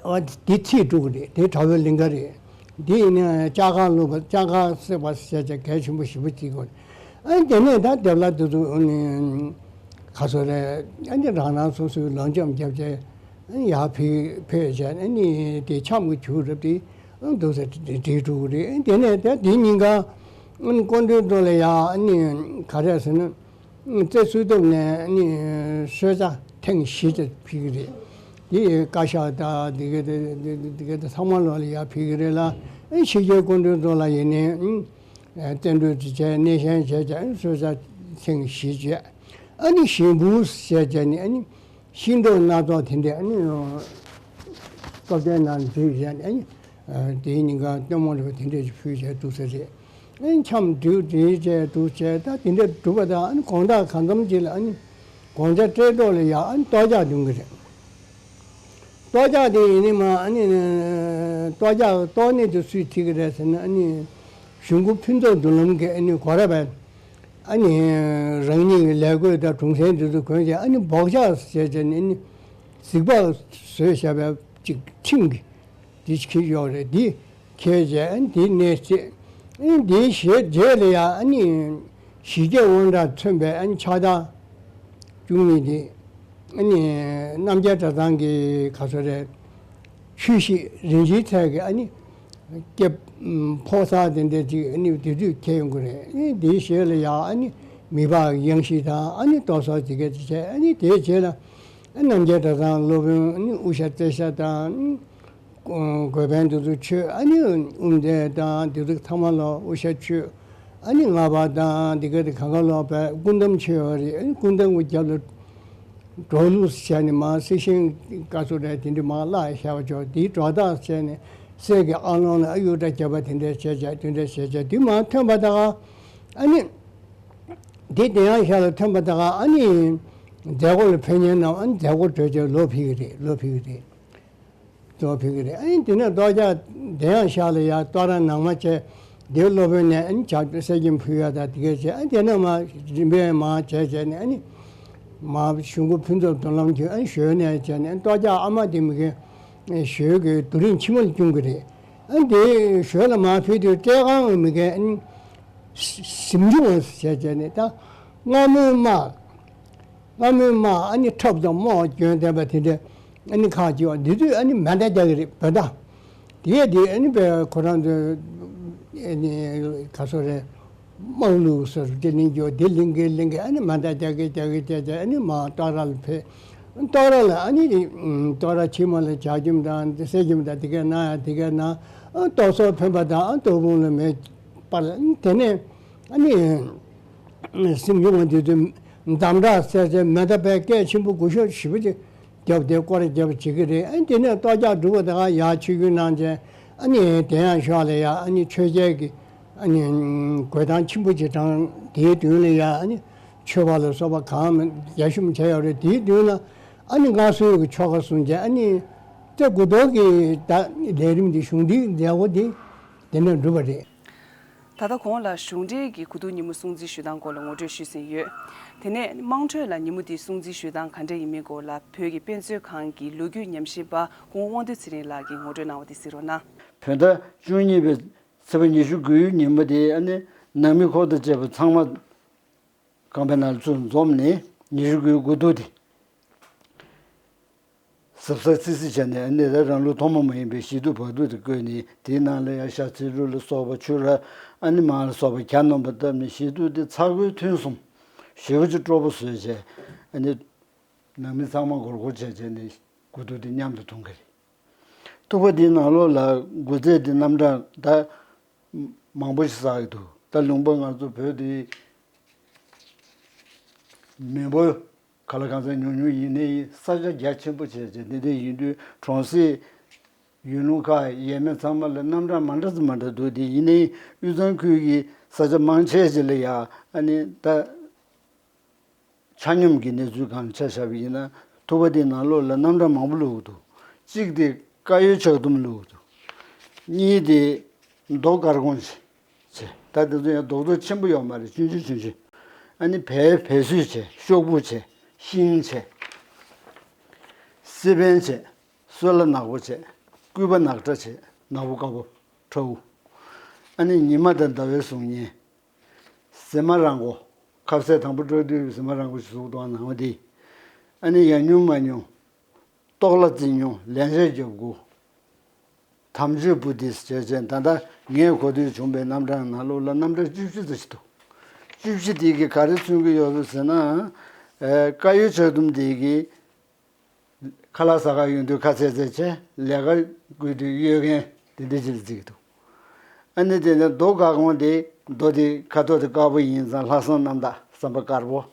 འོ་དེ་ཚིག་དྲུག་རེད། དེ་དགྲ་བོའི་ལིང་ག་རེད། དེ་ཡིན་ན་ལྕགས་ཁང་བླུགས་པ་ལྕགས་ཁང་བསྲེགས་པ་ཟེར་བྱས་གལ་ཆེན་པོ་ཞེ་པོ་ཅིག་གོ། ཨ་དེ་ནས་ད་སྡེབ་ལ་དེ་ཚོ་ཨ་ནི་ག་སོ་རེད། ཨ་ནི་རང་རང་སོ་སོའི་ལོ་འཇམ་བརྒྱབ་བྱས་ཨ་ནི་ཡར་ཕེབས་ཕེབས་བྱས་ཨ་ནི་དེ་འཆམ་གྱི་རྒྱུ་རབ་དེ་ཨ་འདུག་ཟེར་དེ་དྲུག་རེད། ཨ་དེ་ནས་ད་དེ་ཉིན་ག་ཨ་ནི་སྐུ་མདུན་ཚོ་ལ་ཡ་ཨ་ནི་ག་རེ་ཟེར་ན། རྩེ་སུལ་ཐུབ་ནས་ནི་གསོལ་ཇ་ཐེངས་བཞི་ཙམ་ཕུལ་གྱི་རེད། དེ་བཀའ་ཤག་དང་དེ་ག་དེ་དེ་ག་དེ་ཚང་མ་ལོག་ལ་ཡར་ཕུལ་གྱི་རེད་ལ། ཨེ་ཕྱི་རྒྱལ་སྐུ་མགྲོན་ཚོ་ལ་ཡིན་ནའི་ཨེ་བསྟན་འགྲོའི་དྲི་བཅས་སྣེ་ཤན་བྱས་ཀྱང་གསོལ་ཇ་ཐེངས་བཞི་བྱས། ཨ་ནི་ཞིང་ཕུག་བྱས་ཀྱང་ནི་ཨ་ནི། ཤིང་ཏོག་སྣ་ཚོགས་དེ་འདྲས་ཨ་ནི་སྟོབས་ལྡན་ནང་འཛུལ་བཞག་ནས་ཨ་ནི་དེའི་ཉིན་གང་སྟོན་མོ་རེ་བ་དེ་འདྲས་ཞིག་ཕུལ་བྱས་འདུག་ས་རེད། ཨ་ནི་འཆམ་འདུག་དེའི་བྱས་འདུག་བྱས་ད་དེ་འདྲས་འགྲུབ་པ་དང་ཨ་ནི་དགོང་དག་གང་འཚམ་ཅིག་ལ་ཨ་ནི་དགོང་ཇ་སྤྲད་ཐོག་ལ་ཡ་ཨ་ནི་གཏོར་རྒྱག་འདོན་གི་རེད། གཏོར་རྒྱག་དེ་ཡིན་ནི་མ་ཨ་ནི་གཏོར་རྒྱག་གཏོར་ནི་དེ་སུས་ཁྲིད་གི་རེད་ཟེར་ན་ཨ་ནི་གཞུང་སྐུ་ཕུན་ཚོགས་མདུན་ལམ་གྱི་ཨ་ནི་གོ་ར་བས། ཨ་ནི་རང་ཉིད་ཀྱི་ལས་བགོས་དང་གྲོང་གསེབ་འདི་ཚོ་གོན་བྱས་ཨ་ནི་སྦོ་ལྕག་ཟེར་བྱས་ནས་ཨ་ནི་གཟིག་པ་བཟོས་བཞག་པའི་ཅིག་ཁྲིམས་ཀྱི་འདི་ཁྱེར་ཡོད་རེད། འདི་ཁྱེར་བྱས་ཨ་ནི་འདི་གནས་ཚེ་ཨ་ནི་འདིའི་ཞལ་རྗེས་ལ་ཡང་ཨ་ནི་ཞི་རྒྱས་དབང་དྲག་མཚོན་པའི་ཨ་ནི་ཕྱག་རྟགས་བཅུ་གཉིས་འདི་ཨ་ནི་རྣམ་རྒྱལ་གྲྭ་ཚང་གི་ག་ཚོད་རེད། ཆོས་གཞིས་རིན་ཆེན་ཚལ་གྱི་ཨ་ནི་སྐྱེ་ཕོ་གསར་དེ་འདྲ་ཅིག་ཨ་ནི་དེ་དུས་ཁྱེད་ཡོང་གི་རེད། ཨ་ནི་དེའི་ཞལ་ལ་ཡང་ཨ་ནི་མི་ཕམ་གཡང་གཞི་དང་ཨ་ནི་ཏོག་གསར་ཅིག་ག་ཅིག་བྱས། ཨ་ནི་དེའི་རྗེས་ལ་ཨ་རྣམ་རྒྱལ་གྲྭ་ཚང་སློབ་དཔོན་ཨ་ནི་དབུ་ཞྭ་རྩེ་ཞྭ་དང་ཨ་ནི་དགོན་དཔོན་དེ་ཚོ་མཆོད། ཨ་ནི་དབུ་མཛད་དང་དེ་ཚོ་ཚང་མ་ལ་དབུ་ཞྭ་མཆོད། ཨ་ནི་ལྔ་པ་དང་དེ་ག་དེ་གང་ག་ལོག་པའི་སྐུ་འདམ་མཆོད་ཡོད་རེད། ཨ་ནི་སྐུ་འདམ་གྱི་རྒྱབ་ལ། འབྲོག་ལུགས་བྱས་ནས་མར་གསེར་ཤིང་དཀར་སོ་རེད་དེ་འདྲ་མར་བརླག་བཞག་པ་ཅོག་དེའི་སྒྲོ་བཏགས་བྱས་ནས་གསེར་གྱི་ཨ་ལོང་ལ་ཨ་གཡུ་སྒྲ་བརྒྱབ་པ་དེ་འདྲ་བྱས་བྱས་དེ་འདྲ་བྱས་བྱས་དེ་མར་ཐོན་པ་ད་ག་ཨ་ནི་དེ་དེ་ཡང་ཞལ་ལ་ཐོན་པ་ད་ག་ཨ་ནི་མཛད་སྒོ་ལ་ཕེབས་མཁན་རྣམས་ཨ་ནི་མཛད་སྒོ་གྲོལ་བྱས་ལོག་ཕེབས་ཀྱི་རེད། ལོག་ཕེབས་ཀྱི་རེད། གཙོ་བོ་ཕུལ་གྱི་རེད། ཨ་ནི་དེ་ནས་གཏོར་རྒྱག་དེ་ཡང་ཤག་ལ་ཡར་གཏོར་ར་ནང་མ་བྱས། དེ་སློབ་དཔོན་ནས་ཨ་ནི་ཕྱག་གསེར་སྐྱེམས་ཕུལ་ཡ་དང་དེ་གས་བྱས། ཨ་ནི་དེ་ནས་མར་རིམ་པས་མར་བྱས་བྱས་ནས་ཨ་ནི་མར་གཞུང་སྐུ་ཕུན་ཚོགས་མདུན་ལམ་གྱི་ཨ་ནི་ཞོལ་ནས་བྱས་ནས་གཏོར་རྒྱག་ཨ་མ་དེ་མི་གའི་ཞོལ་གྱི་རྡོ་རིང་ཕྱི་མ་ལ་བསྐྱོན་གྱི་རེད། ཨ་ནི་དེ་ཞོལ་ལ་མར་ཕུལ་དུས་སྤྲེལ་ཁང་གི་མི་གའི་ཨ་ནི་གཟིམ་ཆུང་བ་བྱས་བྱས་ནས་ད་སྔ་མོའི་དམག་སྔ་མོའི་དམག་ཨ་ནི་ཁྲབ་དང་རྨོག་གྱོན་ལྡན་པ་དེ་འདྲ་ཨ་ནི་ཁག་ཅིག་འདི་དུས་ཨ་ནི་མེ་མདའ་རྒྱག་གི་རེད། བོད་མདའ། དེ་ཡས་དེ་ཨ་ནི་པའི་ཁོ་རང་ཚོའི་ཨ་ནི་ག་སོ་རེད། དམག་ལུགས་སུ་དེ་ལིང་གྱོ་དེ་ལིང་གི་ལིང་གི་ཨ་ནི་མེ་མདའ་རྒྱག་གི་རྒྱག་གི་རྒྱག་རྒྱག་ཨ་ནི་མར་གཏོར་ར་ལ་ཕེབས། གཏོར་ར་ལ་ཨ་ནི་གཏོར་ར་ཕྱི་མ་ལ་ཇ་སྐྱེམས་དང་གསེར་སྐྱེམས་དང་དེ་གས་གནང་ཡ་དེ་གས་གནང་། གཏོར་ཟོར་འཕེན་པ་དང་གཏོར་བུམ་ལ་མེ་སྤར། དེ་ནས་ཨ་ནི། སེམས་བྱུང་བ་འདི་ཚོས་འདམ་དྲག་སེལ་ཏེ་མེ་མདའ་པའི་སྐད་ཆེན་པོ་སྒུར་ཤོག་ཞེ་པོ་ཅིག་བརྒྱབ་སྟེ་སྐོར་ར་བརྒྱབ་བྱེད་ཀྱི་རེད། ཨ་ནི་དེ་ནས་གཏོར་རྒྱག་གྲུབ་པ་དེ་ག་ཡར་ཆིབས་བསྒྱུར་གནང་བྱས་ཨ་ནི་དེ་ཡང་ཤོག་ལ་ཡ་ཨ་ནི་ཆོས་རྒྱལ་གྱི་ཨ་ནི་གོས་ཐང་ཆེན་པོ་ཅིག་དྲངས། དེའི་མདུན་ལ་ཡ་ཨ་ནི་མཆོད་པ་ལ་སོགས་པ་གང་མང་རྒྱ་ཤོམ་བྱས་ཡོད་རེད། དེའི་མདུན་ལ་ཨ་ནི་མངའ་གསོལ་གྱི་ཆོ་ག་གསུངས་བྱས་ཨ་ནི་ཏེ་དགུ་ཐོག་གི་ད་ལས་རིམ་འདི་གཞུང་འབྲེལ་མཛད་སྒོ་འདི་དེ་ནས་འགྲུབ་པ་རེད། ད་ལྟ་གོང་ལ་གཞུང་འབྲེལ་གྱི་དགུ་ཐུག་ཉིན་མོ་སྲུང་བརྩི་ཞུ་སྟངས་སྐོར་ལ་ངོ་སྤྲོད་ཞུས་ཟིན་ཡོད། དེ་ནས་དམངས་ཁྲོད་ལ་ཉིན་མོ་འདི་སྲུང་བརྩི་ཞུ་སྟངས་ག་འདྲ་ཡིན་མིན་སྐོར་ལ་བོད་ཀྱི་དཔེ་མཛོད་ཁང་གི་ལོ་རྒྱུས་ཉམས་ཞིབ་པ་སྐུ་ངོ་དབང་འདུས་ཚེ་རིང་ལགས་ཀྱིས་ངོ་སྤྲོད་གནང་བ་དེ་གཟིགས་རོགས་གནང་། བོད་ཟླ་བཅུ་གཉིས་པའི་ཚེས་པ་ཉི་ཤུ་དགུའི་ཉིན་མོ་དེ་ཨ་ནི་ནང་མི་འཁོར་དང་བཅས་པ་ཚང་མ་ཁང་པའི་ནང་ལ་ཚུར་འཛོམས་ནས་ཉི་ཤུ་དགུའི་དགུ་ཐུག་དེ། གཟབ་གཟབ་སིག་སིག་བྱས་ནས་ཨ་ནི་ད་རང་ལུགས་ཐོག་མ་མ་ཡིན་པའི་ཞི་དུལ་བག་ཐུག་དེ་བཀོལ་ནས་དེའི་ནང་ལ་ཡང་ཤ་ཚིལ་རུ་ལ་སོགས་པ་ཆུ་ར་ཨ་ནི་མར་ལ་སོགས་པ་གྱ་ནོམ་པ་བཏབ་ནས་ཞི་དུལ་དེ་ཚ་ཁོལ་ཐུན་གསུམ་ཞེ་པོ་ཅིག་སྤྲོ་པོ་བཟོས་བྱས་ཨ་ནི་ནང་མི་ཚང་མ་སྒོར་སྒོར་བྱས་བྱས་ནས་དགུ་ཐུག་དེ་མཉམ་དུ་འཐུང་གི་རེད། ཐུག་པ་དེའི་ནང་ལོགས་ལ་དགུ་རྩེད་དེ་རྣམ་གྲངས་ད་མང་པོ་ཞིག་བསགས་ཀྱི་འདུག་ད་ལུང་པ་ང་ཚོ་བོད་དེ་མེས་པོ་ག་ལ་གང་འཚམ་ཉུང་ཉུང་ཡིན་ནའི་ས་ཆ་རྒྱ་ཆེན་པོ་བྱས་བྱས་དེ་འདྲ་ཡིན་དུས་གྲོང་གསེབ་ཡུལ་ལུང་ཁག་ཡས་མས་ཚང་མ་ལ་རྣམ་གྲངས་མ་འདྲ་ཙམ་མ་འདྲ་འདུག་དེ་ཡིན་ནའི་དབུས་གཙང་ཁུལ་གྱི་ས་ཆ་མང་ཆེ་ཞིག་ལ་ཡ་ཨ་ནི་ད། ཆ་སྙོམས་ཀྱི་གནས་ཚུལ་སྒང་ལ་ཆ་བཞག་པ་ཡིན་ན་ཐུབ་པ་དེའི་ནང་ལོགས་ལ་རྣམ་གྲངས་མང་པོ་བླུགས་འདུག་གཅིག་དེ་དཀར་ཡོལ་ལྕགས་ཟླུམ་བླུགས་འདུག་གཉིས་དེ་རྡོ་དཀར་གོང་བྱས། ད་དེ་ཚོ་ཡང་རྡོག་རྡོག་ཆེན་པོ་ཡོད་མ་རེད། ཆུང་ཆུང་ཆུང་ཆུང་། ཨ་ནི་བལ་བལ་སོད་བྱས། ཤོག་བུ་བྱས། ཤིང་བྱས། སི་པན་བྱས། སོལ་ལ་ནག་པོ་བྱས། སྐུད་པ་ནག་ཁྲ་བྱས། ནག་པོ་དཀར་པོ་ཁྲ་བོ། ཨ་ནི་ཉི་མ་དང་ཟླ་བའི་གཟུགས་བརྙན། གཟེ་མ་ར་མགོ། ཁ་ཟས་དང་པོ་སྐྲག་དུས་གཟེ་མ་ར་མགོ་ཞིག་གཟུགས་གཏོང་ནང་བ་དེ། ཨ་ནི་ཡང་ཉུང་མ་ཉུང་། ལྟོགས་ལ་རྩི་ཉུང་། ལན་ཆགས་རྒྱབ་དགུ། དམ་ཆོས་བུ་དིས་བྱས་བྱས། ད་ལྟ་ངས་གོ་ཐོས་བྱུང་བའི་རྣམ་གྲངས་ནང་ལོགས་ལ་རྣམ་གྲངས་བཅུ་བཞི་ཙམ་ཞིག་འདུག་བཅུ་བཞི་དེ་གིས་ག་རེ་མཚོན་གྱི་ཡོད་རེད་ཟེར་ན། ཨེ། དཀར་ཡོལ་ལྕགས་ཟླུམ་དེ་གིས་ཁ་ལག་ཟ་ག་ཡོང་དུས་ཁ་ཚེག་ཚེག་བྱས། ལས་ཀ་དགོས་དུས་གཡོལ་མཁན་དེ་འདྲ་ཅིག་ལ་བརྩི་གི་འདུག་ཨ་ནི་དེ་ནས་རྡོ་དཀར་གོང་དེ། རྡོ་དེ་ཁ་དོག་དེ་དཀར་པོ་ཡིན་ཙང་ལྷག་བསམ་རྣམ་དག་བསམ་པ་དཀར་པོ།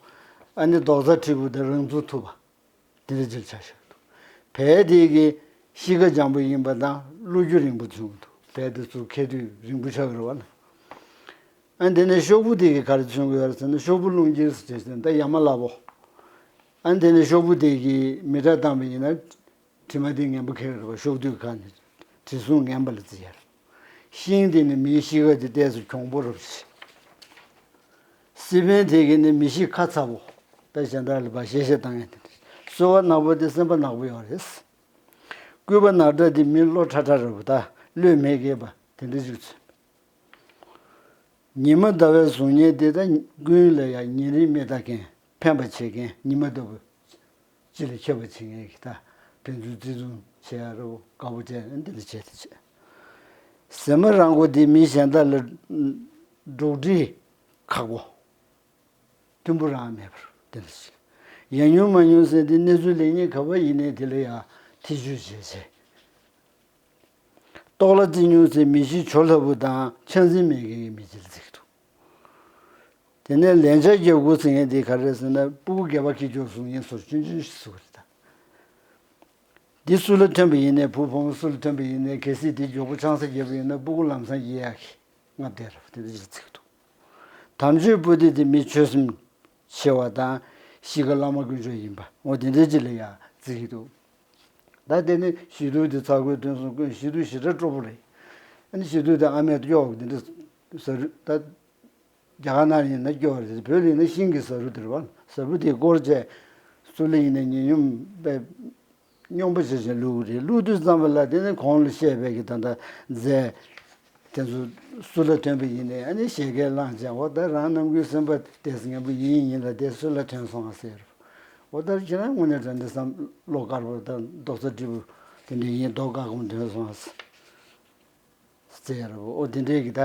ཨ་ནི་རྡོག་རྩ་མཁྲེགས་པོ་དང་རང་ཚུགས་ཐུབ་པ། དེ་འདྲ་ཅིག་ཆ་བཞག་འདུག་བལ་དེ་གི་གཤིས་ཀ་འཇམ་པོ་ཡིན་པ་དང་བློ་རྒྱུ་རིང་པོ་བྱུང་འདུག་བལ་དེ་ཚུར་འཁྱེར་དུས་རིང་པོ་ཆགས་ཀྱི་རེད་བ་ལ། ཨ་ནི་དེ་ནས་ཤོག་བུ་དེ་གིས་ག་རེ་མཚོན་གྱི་ཡོད་རེད་ཟེར་ན། ཤོག་བུ་རླུང་འཁྱེར་ཟེར་བྱས་ཟེར་ན་ད་ཡ་མ་ལ་བོ། ཨ་ནི་དེ་ནས་ཤོག་བུ་དེ་གིས་མེ་སྲེག་བཏང་བ་ཡིན་ན། དྲི་མ་དེ་ངན་པ་ཁེལ་རེད་བ། ཤོག་དུས་ཁ་ནས་དྲི་བསུང་ངན་པ་ལ་བརྩི་ཡ་རེད། ཤིང་དེ་ནི་མིའི་གཤིས་ཀ་དེ་ཏོག་ཙམ་གྱོང་པོ་རུ་བྱེད། སི་པན་དེ་གིས་ནི་མི་གཤིས་ཁ་ཚ་བོ། ད་གཞན་དག་ལ་བ་ཞེ་ཞེ་བཏང་ཡ་དེ་འདྲ། སོལ་བ་ནག་པོ་དེ་སེམས་པ་ནག་པོ་ཡོད་རེད། སྐུད་པ་ནག་ཁྲ་དེ་མི་བློ་ཁྲ་ཁྲ་རེད་བ། ད་བློས་མི་འགེལ་བ་དེ་འདྲ་ཞིག་མཚོན། ཉི་མ་ཟླ་བའི་གཟུགས་བརྙན་དེ་ད་ཀུན་ལ་ཡང་ཉེ་རིང་མི་ལྟ་མཁན། ཕན་པ་བྱེད་མཁན། ཉི་མ་ལྟ་བུ་སྤྱི་ལ་ཁྱབ་པ་བྱེད་མཁན་གྱི། ད་ཕན་ཚུན་བརྩེ་དུང་བྱེད་ཡ་རོ་དགའ་པོ་བྱས་ནས་འདི་ལ་བྱས་ཏེ་བྱས། གཟེ་མ་ར་མགོ་འདི་མི་གཞན་དག་ལ་འགྲོགས་འདྲིས་ཁག་པོ། མཐུན་པོ་རང་མེད་པར་འདི་ལ་བྱས། ཡང་ཉུང་མ་ཉུང་ཟེར་དེ་གནས་ཚུལ་ལེགས་ཉེས་ག་པར་ཡིན་ནའི་དེ་ལ་ཡང་ཐེ་བྱུས་བྱས་བྱས། ལྟོགས་ལ་རྩི་ཉུང་ཟེར་མི་གཤིས་བྱོ་ལྷ་བུ་དང་ཆགས་འཛིན་མེད་མཁན་གྱི་མི་ཅིག་ལ་བརྩི་གི་འདུག་དེ་ནས་ལན་ཆགས་རྒྱབ་དགུ་ཟེར་མཁན་དེ་ག་རེ་རེད་ཟེར་ན། སྤུ་གུ་སྒལ་པ་འཁྱེར་འཇོག་བཟུང་མཁན་ཚོར་ཆུང་ཆུང་ཞིག་བཟོ་གི་རེད་ད། འདི་སུ་ལ་ཐོན་པ་ཡིན་ནའི། བུ་བུ་མོ་སུ་ལ་ཐོན་པ་ཡིན་ནའི། གལ་སྲིད་དེ་མགྱོགས་པོ་ཆང་ས་བརྒྱབ་པ་ཡིན་ན་སྤུ་གུ་ལམ་སང་ཡལ་ཡག་གི་ལྔ་བརྒྱ་རེད་བ། དེ་འདྲ་ཞིག་བརྩི་གི་འདུག་དམ་ཆོས་བུ་དེ་དེ་མི་ཆོས་སེམས་ཆེ་བ་དང་གཤིས་ཀ་བླ་མ་དཀོན་མཆོག་ཡིན་པ། འོ་དེ་འདྲའི་ཅིག་ལ་ཡང་བརྩི་གི་འདུག་ད་དེ་ནི་ཞི་དུལ་དེ་ཚ་ཁོའི་དོན་སོང་དཀོན། ཞི་དུལ་ཞེ་དྲག་སྤྲོ་པོ་རེད། ཨ་ནི་ཞི་དུལ་དེ་ཨ་མས་སྐྱོ་བ་འདི་འདྲ་ཟ་རུ། ད་རྒྱ་གར་ནང་ཡིན་ན་སྐྱོ་བ་རེད། བོད་ལ་ཡིན་ན་ཤིང་གི་ཟ་རུ་དེ་རེད་བ། ཟ་རུ་དེ་སྐོར་བྱས་སུ་ལ་ཡིན་ན་ཉེ་སྙོམས་པའི་སྙོམས་པོ་བྱས་བྱས་བླུགས་རེད། བླུགས་དུས་ཙམ་པ་ལ་དེ་ནི་གོང་ལ་བཤད་པའི་གི་ད་ལྟ་རྫས་དེ་ཚོ་སུ་ལ་ཐོན་པ་ཡིན་ནའི་ཨ་ནི་བཞད་གད་ལངས་བྱས། འོ་ད་རང་རྣམ་ཀུན་སེམས་པ་ཏོག་ཙམ་ངན་པ་ཡིན་ཡིན་ལ་དེ་སུ་ལ་ཐོན་སོང་ཨ་ཟེར། འོ་ད་ཁྱེད་རང་དངོས་གནས་དྲང་བདེན་བསམ་བློ་དཀར་པོ་དང་རྡོག་རྩ་བཀྲེས་པོ་དེ་འདྲ་ཡིན། རྡོ་དཀར་གོང་ཐོན་སོང་ཨ་ཟེར་ར་བོ། འོ་དེ་འདྲའི་གི་ད་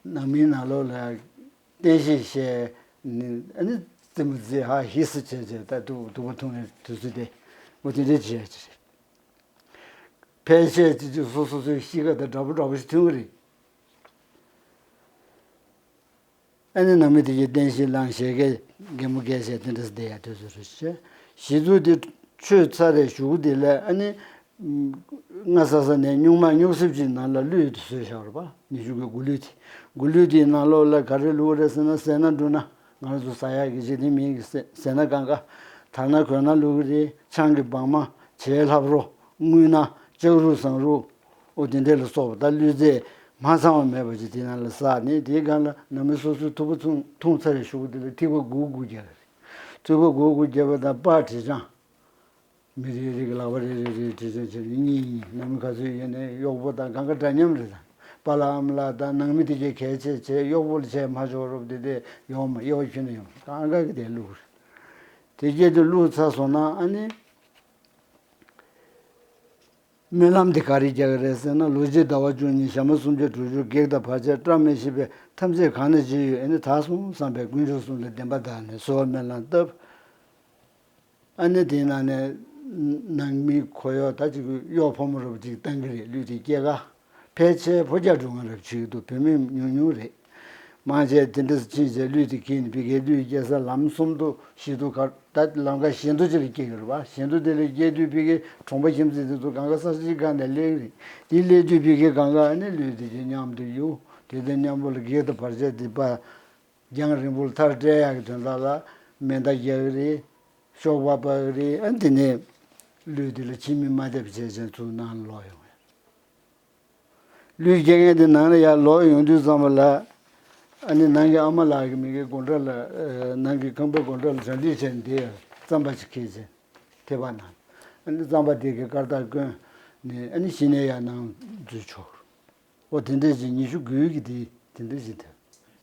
ནང་མིའི་ནང་ལོགས་ལ་བསྟན་བཤིག་བཤད་ནི། ཨ་ནི་རྩེད་མོ་རྩེ་ཧ་ཧི་སི་བྱས་བྱས། ད་སྡུག་སྡུག་པ་འཐུང་ནས་དུས་ཚོད་དེ། འོ་དེ་འདྲའི་བྱས་བྱས། ཕལ་ཆེར་ཅིག་ཅིག་སོ་སོ་སོའི་གཤིས་ཀ་དང་འདྲ་པོ་འདྲ་པོ་ཞིག་མཐུན་གི་རེད། ཨ་ནི་ནང་མི་དེ་གའི་བསྟན་བཤིག་ལངས། བཞད་གད་གད་མོ་བགད་བྱས་དེ་འདྲ་བསྡད་ཡ་དེ་ཚོ་རེད་ཤག་ཞི་དུལ་དེ་ཆོས་ཚར་རེ་བཞུགས་དེ་ལ་ཨ་ནི་སྔ་ས་ས་ནས་སྨྱུག་མ་སྨྱུག་སྲིབ་ཅིག་ནང་ལ་གླུད་དེ་བཟོས་བཞག་རེད་པ། ཉི་ཤུ་གི་མགོ་གླུད་དེ། མགོ་གླུད་དེའི་ནང་ལོགས་ལ་ག་རེ་བླུགས་རེད་ཟེར་ན། ཟས་སྣ་འབྲུ་སྣ། ང་རང་ཚོ་ཟ་ཡག་གི་ཅིག་དེ་མིན་གི། ཟས་སྣ་གང་ག་དར་སྣ་གོས་སྣ་བླུགས་གི་རེད། ཆང་གི་སྦྲང་མ། བྱའི་ལྷབ་རོ། རྔུལ་སྣ། ལྕགས་རུ་ཟངས་རུ། ཨོ་དེ་འདྲ་ལ་སོགས་པ་ད་གླུད་རྫས་མ་ཚང་བ་མེད་པ་ཅིག་དེ་ནང་ལ་བསགས་ནས། དེའི་སྒང་ལ་ནང་མི་སོ་སོའི་ཐུག་པ་འཐུང་འཐུང་ཚར་བའི་གཞུག་གུ་དེ་ལ་ཐིགས་པ་དགུ་དགུ་རྒྱག་གི་རེད། ཐིགས་པ་དགུ་དགུ་རྒྱབ་པ་དང་པར་བྲིས་ཅང་། མི་རེ་རེ་གི་ལག་པ་རེ་རེ་རེ་བྲིས་ཅང་བྱས་ནས་གཉིས་གཉིས། ནང་མི་ག་ཚོད་ཡོད་ནའི་གཡོག་པོ་དང་གང་ག་འདྲ་མཉམ་རེད། ད་པཱ་ལགས་ཨ་མ་ལགས་དང་ནང་མི་དེ་གས་གལ་ཆེ་བྱས། གཡོག་པོ་ལ་བྱས་མ་ཆོག་རོབ་དེ་དེ་ཡོང་མ་གཡོག་ཁྱོན་ནས་ཡོང་། གང་ག་གི་དེ་བླུགས་རེད། དེ་སྐད་དུ་བླུགས་ཚར་སོང་ན་ཨ་ནི། སྨོན་ལམ་དེ་ག་རེ་རྒྱག་གི་རེད་ཟེར་ན། ལོ་གཅིག་ཟླ་བ་བཅུ་གཉིས། ཞག་མ་སུམ་བརྒྱ་དྲུག་ཅུ། བགེགས་དང་བར་ཆད་བཀྲ་མི་ཤིས་པའི་ཐམས་ཅད་གང་ན་མཆིས་ཡོད། ཨ་ནི་དག་སོང་བསམ་པའི་དཀོན་མཆོག་གསུམ་ལ་བདེན་པ་བདག་ནས་གསོལ་བ་སྨོན་ལམ་བཏབ། ཨ་ནི་དེའི་ནང་ནས་ནང་མི་ཁོ་གཡོག་ད་ཅིག་གཡོག་ཕོ་མོ་རབ་ཅིག་བཏང་གི་རེད། གླུད་དེ་སྐྱེལ་ག་ཕལ་ཆེར་ཕོ་རྒྱག་འགྲོ་མཁན་རབ་ཅིག་འདུག་བུད་མེད་ཉུང་ཉུང་རེད། མང་ཆེ་དེ་འདྲ་ཕྱིན་བྱས་གླུད་དེ་འཁྱེར་ནས་ཕ་གིའི་གླུད་སྐྱེལ་ས་ལམ་གསུམ་དུ་ཞིག་ཏུ་གར། ད་ལམ་ཁ་གཞན་དུ་ཅིག་ལ་སྐྱེལ་གི་རེད་པ། གཞན་དུ་དེ་ལ་སྐྱེལ་དུས་ཕ་གིའི་གྲོང་པ་ཁྱིམ་མཚེས་དེ་ཚོ་གང་ག་ས་གཞིའི་སྒང་ནས་སླེབས་གི་རེད། དེ་སླེབས་དུས་ཕ་གིའི་གང་ག་ཨ་ནི་གླུད་དེ་ཅིག་མཉམ་དུ་གཡུག་དེ་དང་མཉམ་པོ་ལ་བགེགས་དང་བར་ཆད་དེ་པ། རྒྱང་རིང་པོར་མཐར་བསྐྲད་ཡག་གི་དོན་དག་ལ་ མེ་མདའ་རྒྱག་གི་རེད། གཤོག་པ་སྤར་གི་རེད། ཨ་ནི་དེ་ནས་གླུད་དེ་ལ་ཕྱི་མི་མ་བསྡད་པ་བྱས་བྱས་ཚུར་ནང་ལ་ལོག་ཡོང་བས། གླུད་རྒྱག་མཁན་དེ་ནང་ལ་ཡར་ལོག་ཡོང་དུས་ཙམ་པ་ལ། ཨ་ནི་ནང་གི་ཨ་མ་ལགས་ཀྱིས་མི་གི་སྒོ་འགྲམ་ལ། ཨ། ནང་གི་ཁང་པའི་སྒོ་འགྲམ་ལ་གྲ་སྒྲིག་བྱས་ནས་དེ་རྩམ་པ་ཅིག་འཁྱེར་བྱས་ཐེ་བ་ནང་། ཨ་ནི་རྩམ་པ་དེ་གི་སྐར་རྟགས་བསྐོན་ནས། ཨ་ནི་གཞི་ནས་ཡར་ནང་འཛུལ་ཆོག་འོ། དེ་འདྲ་ཞིག་ཉི་ཤུ་དགུའི་གི་དེ་དེ་འདྲ་ཞིག་དེ།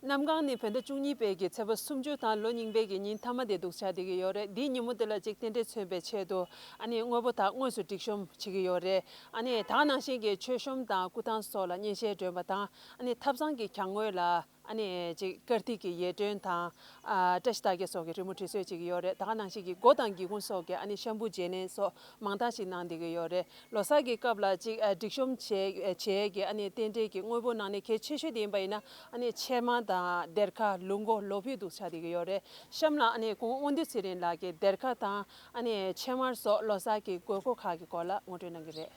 གནམ་གང་ནི་བོད་ཟླ་བཅུ་གཉིས་པའི་གི་ཚེས་པ་སུམ་ཅུ་དང་ལོ་རྙིང་པའི་གི་ཉིན་མཐའ་མ་དེ་འདུག་ཆགས་བསྡད་ཀྱི་ཡོད་རེད། འདིའི་ཉིན་མོ་དེ་ལ་ཅིག་རྟེན་འབྲེལ་མཚོན་པའི་ཆེད་དུ། ཨ་ནི་དངོས་པོ་དག་དངོས་སུ་སྒྲིག་གཤོམ་བྱེད་ཀྱི་ཡོད་རེད། ཨ་ནི་ད་ག་ནང་བཞིན་གྱི་མཆོད་གཤོམ་དང་སྐུ་ཐང་སོགས་ལ་སྙན་ཤལ་སྒྲོན་པ་དང་། ཨ་ནི་ཐབ་ཚང་གི་གྱང་ངོས་ལ་ཨ་ནི་ཅིག་དཀར་ཐིག་གི་ཡས་སྒྲོན་དང་། ཨ། བཀྲ་ཤིས་རྟགས་བརྒྱད་སོགས་ཀྱི་རི་མོ་འབྲི་སྲོལ་བྱེད་ཀྱི་ཡོད་རེད། ད་ག་ནང་བཞིན་གྱི་སྒོ་དང་སྒེའུ་ཁུང་སོགས་ཀྱི་ཨ་ནི་ཤམ་བུ་བརྗེ་ལེན་སོགས་མང་དག་ཞིག་གནང་བསྡད་ཀྱི་ཡོད་རེད། ལོ་གསར་གྱི་སྐབས་ལ་ཅིག་ཨ། སྒྲིག་གཤོམ་བྱེད་བྱེད་ཀྱི་ཨ་ནི་རྟེན་འབྲེལ་གྱི་དངོས་པོ་ནང་ནས་གལ་ཆེ་ཤོས་དེ་ཡིན་པ་ཡིན་ན། ཨ་ནི་ཕྱེ་མར་དང་སྡེར་ཁ། ལུག་མགོ། ལོ་ཕུད་འདུག་ཆགས་བསྡད་ཀྱི་ཡོད་རེད། གཤམ་ལ་ཨ་ནི་སྐུ་ངོ་དབང་འདུས་ཚེ་རིང་ལགས་ཀྱིས་སྡེར་ཁ་དང་ཨ་ནི་ཕྱེ་མར་སོགས་ལོ་གསར་གྱི་དགོས་མཁོ་ཁག་གི་སྐོར་ལ་ངོ་སྤྲོད་གནང་གི་རེད།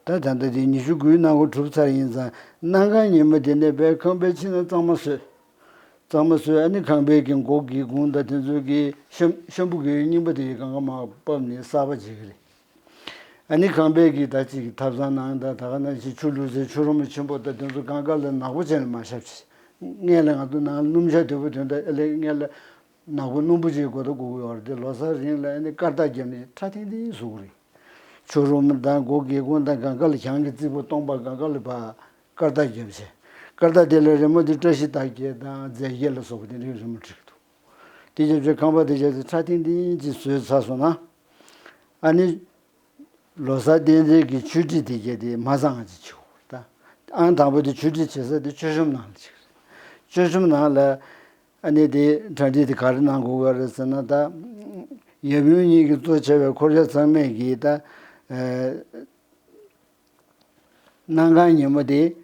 ད་ད་ལྟ་དེ་ཉི་ཤུ་དགུའི་གནང་སྒོ་གྲུབ་ཚར་ཡིན་ཙང་། གནམ་གང་ཉིན་མོ་དེ་ནས་བས་ཁང་པའི་ཕྱི་ནང་གཙང་མ་བཟོས། གཙང་མ་བཟོས། ཨ་ནི་ཁང་པའི་གི་སྒོ་སྒེའུ་ཁུང་དང་དེ་ཚོའི་གི་ཤམ་ཤམ་བུ་གི་རྙིང་པ་དེ་གང་ག་མར་ཕབ་ནས་གསར་པ་བྱེད་ཀྱི་རེད། ཨ་ནི་ཁང་པའི་གི་ད་ཅིག་ཐབ་ཚང་ནང་དང་། ད་ག་ནང་བཞིན་ཆུ་བླུགས་སའི་ཆུ་རུམ་ཆེན་པོ་དང་དེ་ཚོ་གང་ག་ལ་ནག་པོ་བྱས་ནས་མ་བཞག་བྱས། སྔོན་ལ་ང་ཚོ་ནང་སྣུམ་ཞག་དོད་པོ་དོན་དང་། ཨ་ལས་སྔོན་ལ་ནག་པོ་སྣུམ་པོ་ཅིག་དགོས་ད་དགོས་ཀྱི་ཡོད་རེད་དེ། ལོ་གསར་རིང་ལ་ཨ་ནི་དཀར་རྟ་བརྒྱབ་ནས་ཁྲ་ཐིང་ཐིང་བཟོ་གི་རེད། ཆུ་རུམ་དང་སྒོ་སྒེའུ་ཁུང་དང་གང་ག་ལ། གྱང་གི་རྩིག་པ་སྟོང་པ་གང་ག་ལ་ཕར་དཀར་རྟ་བརྒྱབ་བྱས། དཀར་རྟ་དེ་ལ་རི་མོ་དེ་བཀྲ་ཤིས་རྟགས་བརྒྱད་དང་རྫས་བརྒྱད་ལ་སོགས་པ་དེ་འདྲའི་རི་མོ་བྲིས་འདུག་དེ་བྱས་བྱས་ཁང་པ་དེ་བྱས་ཚེ་ཁྲ་ཐིང་ཐིང་ཅིག་བཟོས་ཚར་སོང་ན། ཨ་ནི་ལོ་གསར་རྟེན་འབྲེལ་གྱི་མཆོད་ཁྲི་དེ་གྱད་དེ་མ་ཚང་ཅིག་བྱེད་དགོས་རེད་ད། ཨང་དང་པོ་དེ་མཆོད་ཁྲི་བྱེད་ས་དེ་མཆོད་གཤོམ་ནང་ལ་བྱེད་ཀྱི་རེད། མཆོད་གཤོམ་ནང་ལ་ཨ་ནི་དེ་གྲ་སྒྲིག་དེ་ག་རེ་གནང་དགོས་ཀྱི་རེད་ཟེར་ན། ད་ཡབ་ཡུམ་གཉིས་ཀྱིས་གཙོ་བྱས་པའི་འཁོར་ཞག་ཚང་མས་ཀྱིས་ད། ཨ། གནམ་གང་ཉིན་མོ་དེ་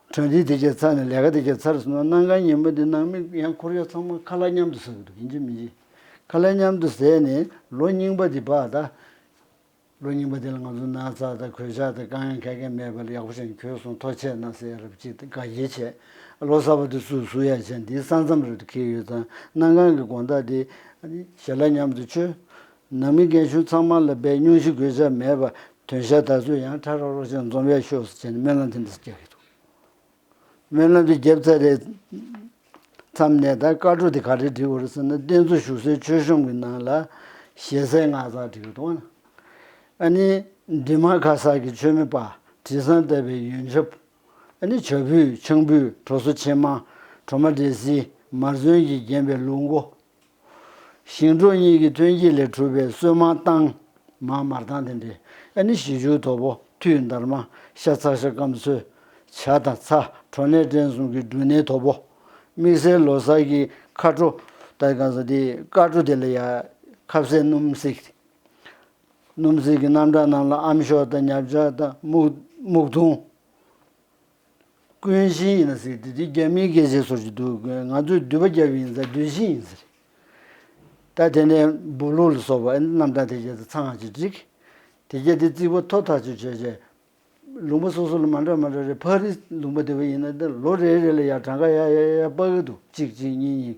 གྲ་སྒྲིག་དེ་གྱད་ཚར་ནས། ལས་ཀ་དེ་གྱད་ཚར་སོང་ན། གནམ་གང་ཉིན་མོ་དེ་ནང་མི་ཡང་འཁོར་ཞག་ཚང་མ་ཁ་ལག་མཉམ་དུ་ཟ་གི་འདུག་ཡིན་གཅིག་མིན་གཅིག་ཁ་ལག་མཉམ་དུ་ཟས་ནས། ལོ་རྙིང་པ་དེ་ཕར་ད། ལོ་རྙིང་པ་དེ་ལ་ང་ཚོ་ན་ཚ་དང་གོད་ཆག་དང་དཀའ་ངལ་ག་གེ་མེད་པ་ལ་ཡག་པོ་བྱས་ནས་གྱོན་སོང་། ཐུགས་རྗེ་གནང་ཟེར་ཡ་རབས་ཅིག་དང་དགའ་སྐྱིད་བྱས། ལོ་གསར་པ་དེ་བསུ་བསུ་ཡ་བྱས། འདིའི་ས་མཚམས་རེ་དུ་འཁེལ་ཡོད་ཙང་། གནམ་གང་གི་དགོང་དག་དེ་ཨ་ནི་ཞལ་ལག་མཉམ་དུ་མཆོད། ནང་མི་རྒན་གཞོན་ཚང་མ་ལ་དཔེ་སྙུང་གཞི་གོད་ཆག་མེད་པ། དོན་ཞག་ད་ཚོད་ཡང་ཕྲ་རོག་རོག་བྱས་འཛོམས་ཡག་ཤོག་ཟེར་བྱས་ནས་སྨོན་ལམ་དེ་འདྲ་རྒྱག་གི་འདུག་སྨོན་ལམ་དེ་བརྒྱབ་ཚར་རེད། མཚམས་ནས་ད་བཀའ་བྲོ་དེ་ག་རེ་སྒྲིག་དགོས་རེད་ཟེར་ན། རྟེན་གཙོ་བཞུགས་སའི་མཆོད་གཤོམ་གྱི་ནང་ལ་ཞལ་ཟས་སྔགས་ཚང་སྒྲིག་གི་འདུག་ཨ་ནི་འབྲི་མར་ཁ་གསར་གྱི་མཆོད་མེ་སྤར། དྲི་བཟང་བཏབ་པའི་ཡོན་ཆབ། ཨ་ནི་བྱ་ཕུད་ཆང་ཕུད། གྲོ་སོ་ཕྱེ་མར། གྲོ་མ་འབྲས་སིལ། མར་ཚོན་གྱིས་བརྒྱན་པའི་ལུག་མགོ། ཞིང་འབྲོག་གཉིས་ཀྱི་ཐོན་སྐྱེད་ལས་གྲུབ་པའི་སོལ་མར་བཏང་། མར། མར་བཏང་དེ་འདྲས། ཨ་ནི་ཞི་ཆུའི་དོ་པོ། ཐུད། འདར་མ། ཤ་ཚ། ཤ་སྐམ། ཚོད། ཇ་དང་ཚྭ། གྲོ་ནས་སྐྲན་གསུམ་གྱི་འབྲུ་སྣའི་དོ་པོ། དམིགས་བསལ་ལོ་གསར་གྱི་ཁ་དྲོ། ད་གང་ཟེར་དེ། དཀར་དྲོ་དེ་ལ་ཡ་ཁ་ཟས་སྣུམ་བསྲེགས། སྣུམ་བསྲེགས་ཀྱི་རྣམ་གྲངས་རྣམས་ལ་ཨམ་ཤོག་དང་། ཉབ་ཆ་དང་། སྨུག་སྨུག་ཐུང་། ཀུན་ཤིང་ཡིན་ན་ཟེར་དེ། དེ་རྒྱ་མིའི་སྐད་ཆའི་བཟོ་ཞིག་འདུག་ང་ཚོས་མདུད་པ་རྒྱབ་ཡིན་ཙང་མདུད་ཤིང་ཡིན་ཟེར། ད་དེ་ནས་སྦོ་ལོགས་ལ་སོགས་པ་རྣམ་གྲངས་དེ་གྱད་དེ་ཚང་ཅིག་བསྒྲིགས། དེ་གྱད་དེ་རྩིག་པ་མཐོ་ཐག་ཆོད་བྱས་བྱས། ལུང་པ་སོ་སོ་ལ་མ་འདྲ་མ་འདྲ་རེད། ཕ་རི་ལུང་པ་དེ་བ་ཡིན་ན། ད་ལོ་རེ་རེ་ལ་ཡ་གྲངས་ཀ་ཡ་ཡ་ཡ་སྤར་གི་འདུག་གཅིག་གཅིག་གཉིས་གཉིས།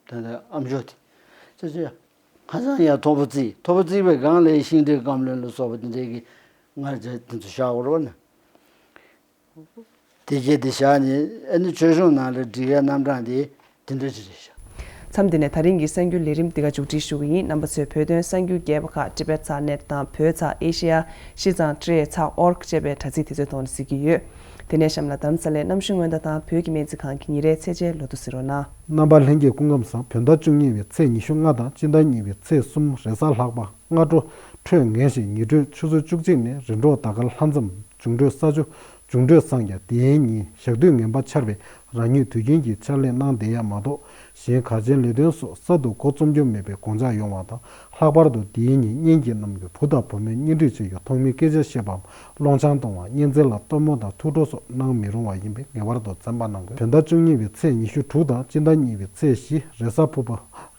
ད་ལྟ་ཨམ་ཅོག་དེ་ཅ་ཅ་ཡ། ཧ་ཅང་ཡ་མཐོ་པོ་བརྩིགས། མཐོ་པོ་བརྩིགས་པའི་སྒང་ལ་ཤིང་འབྲས་སྐམ་རློན་ལ་སོགས་པ་དེ་འདྲའི་གི་ངར་ཇ་དེ་ཚོ་བཞག་དགོས་རེད་པ་ན། དེ་གྱད་དེ་བཞག་ནས། ཨ་ནི་མཆོད་གཤོམ་ནང་ལ་སྒྲིག་ཡ་རྣམ་གྲངས་དེ་དེ་འདྲ་ཅིག་རེད་ཤག་མཚམས་འདི་ནས་ད་རིང་གི་གསར་འགྱུར་ལས་རིམ་འདི་ག་མཇུག་སྒྲིལ་ཞུ་གི་ཡིན། རྣམ་པ་ཚོས་བོད་དོན་གསར་འགྱུར་རྒྱས་པ་ཁག Tibet Sat Net དང་བོད་ཚགས་Asia Shizang Tre ཚགས་org ཅེས་པའི་དྲ་ཚིགས་དེ་ཚོའི་ཐོག་ནས་གཟིགས་ཀྱི་ཡོད། དེ་ནས་གཤམ་ལ་རྡ་རམ་ས་ལའི་གནམ་གཤིས་སྔོན་བརྡ་དང་བོད་ཀྱི་སྨན་རྩིས་ཁང་གི་ཉིན་རེའི་ཚེས་ཆའི་ལོ་ཐོ་གཟིགས་རོགས་གནང་། རྣམ་པ་ལྷན་རྒྱས་སྐུ་ཁམས་བཟང་། བོད་ཟླ་བཅུ་གཉིས་པའི་ཚེས་ཉི་ཤུ་ལྔ་དང་སྤྱི་ཟླ་གཉིས་པའི་ཚེས་གསུམ་རེས་གཟའ་ལྷག་པ་སྔ་དྲོ་ཁྲོད་ངན་ཞིང་ཉི་དྲོད་ཆུ་ཚོད་བཅུ་གཅིག་ནས་རི་འབྲོག་ཟླ་དཀར་ལྷ་མཚམས་འབྱུང་འཕྲོད་ས་ཆུ། འབྱུང་འཕྲོད་སངས་རྒྱས་དེའི་ཉིན་ཞག་དུས་ངན་པ་འཆར་བའི་རང་ཉིད་དུས་རྒྱུན་གྱི་ཕྱག་ལས་གནང་བསྡད་ཡ་མ་གཏོགས་གཞན་ག་ཅན་ལས་དོན་སོགས་གསར་དུ་འགོ་རྩོམ་རྒྱུ་མེད་པའི་དགོངས་འཇགས་ཡོང་བ་དང་། ལྷག་པར་དུ་དེའི་ཉིན་གཉེན་གྱི་རྣམས་ཀྱི་བུ་དང་བུ་མོའི་གཉེན་སྒྲིག་བྱེད་རྒྱུ། ཐོག་མའི་སྐད་ཆ་བཤད་པའམ་སློང་ཆང་གཏོང་བ། གཉེན་ཚན་ལ་སྟོན་མོ་དང་ཐུགས་སྤྲོ་སོགས་གནང་མི་རུང་བ་ཡིན་པས་ངེས་པར་དུ་འཛེམ་པ་གནང་དགོས། བོད་ཟླ་བཅུ་གཉིས་པའི་ཚེས་ཉི་ཤུ་དྲུག་དང་སྤྱི་ཟླ་གཉིས་པའི་ཚེས་བཞི་རེས་གཟའ་ཕུར་པ་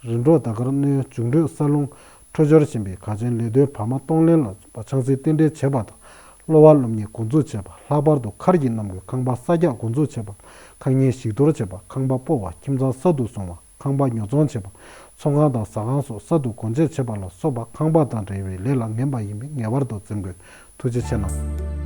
རི་འབྲོག་ཟླ་དཀར་སྣོད་འབྱུང་འཕྲོད་ས་རླུང་འཕྲོད་སྦྱོར་ཆེན་པོའི་ག་ཅན་ལས་དོན་བར་མ་གཏོང་ལེན་ལ་ཆང་སའི་རྟེན་འབྲེལ་བྱེད་པ་དང་། གློ་བ་སློབ་གཉེར་འགོ་འཛུགས་བྱེད་པ། ལྷག་པར་དུ་མཁར་གྱི་རྣམས་ཀྱི་ཁང་པ་གསར་རྒྱག་འགོ་འཛུགས་བྱེད་པ། ཁ་ཉིན་ཞིག་གཏོར་བྱེད་པ། ཁང་པ་སྤོ་བ། ཁྱིམ་ཚང་གསར་དུ་བཟུང་བ། ཁང་པ་ཉོ་ཚོང་བྱེད་པ། ཚོང་ཁང་དང་ཟ་ཁང་སོགས་གསར་དུ་སྒོ་འབྱེད་བྱེད་པ་ལ་སོགས་པ་ཁང་པ་དང་འབྲེལ་བའི་ལས་ལ་ངན་པ་ཡིན་པས་ངེས་པར་དུ་འཛེམ་དགོས། ཐུགས་རྗེ་ཆེ་གནང་།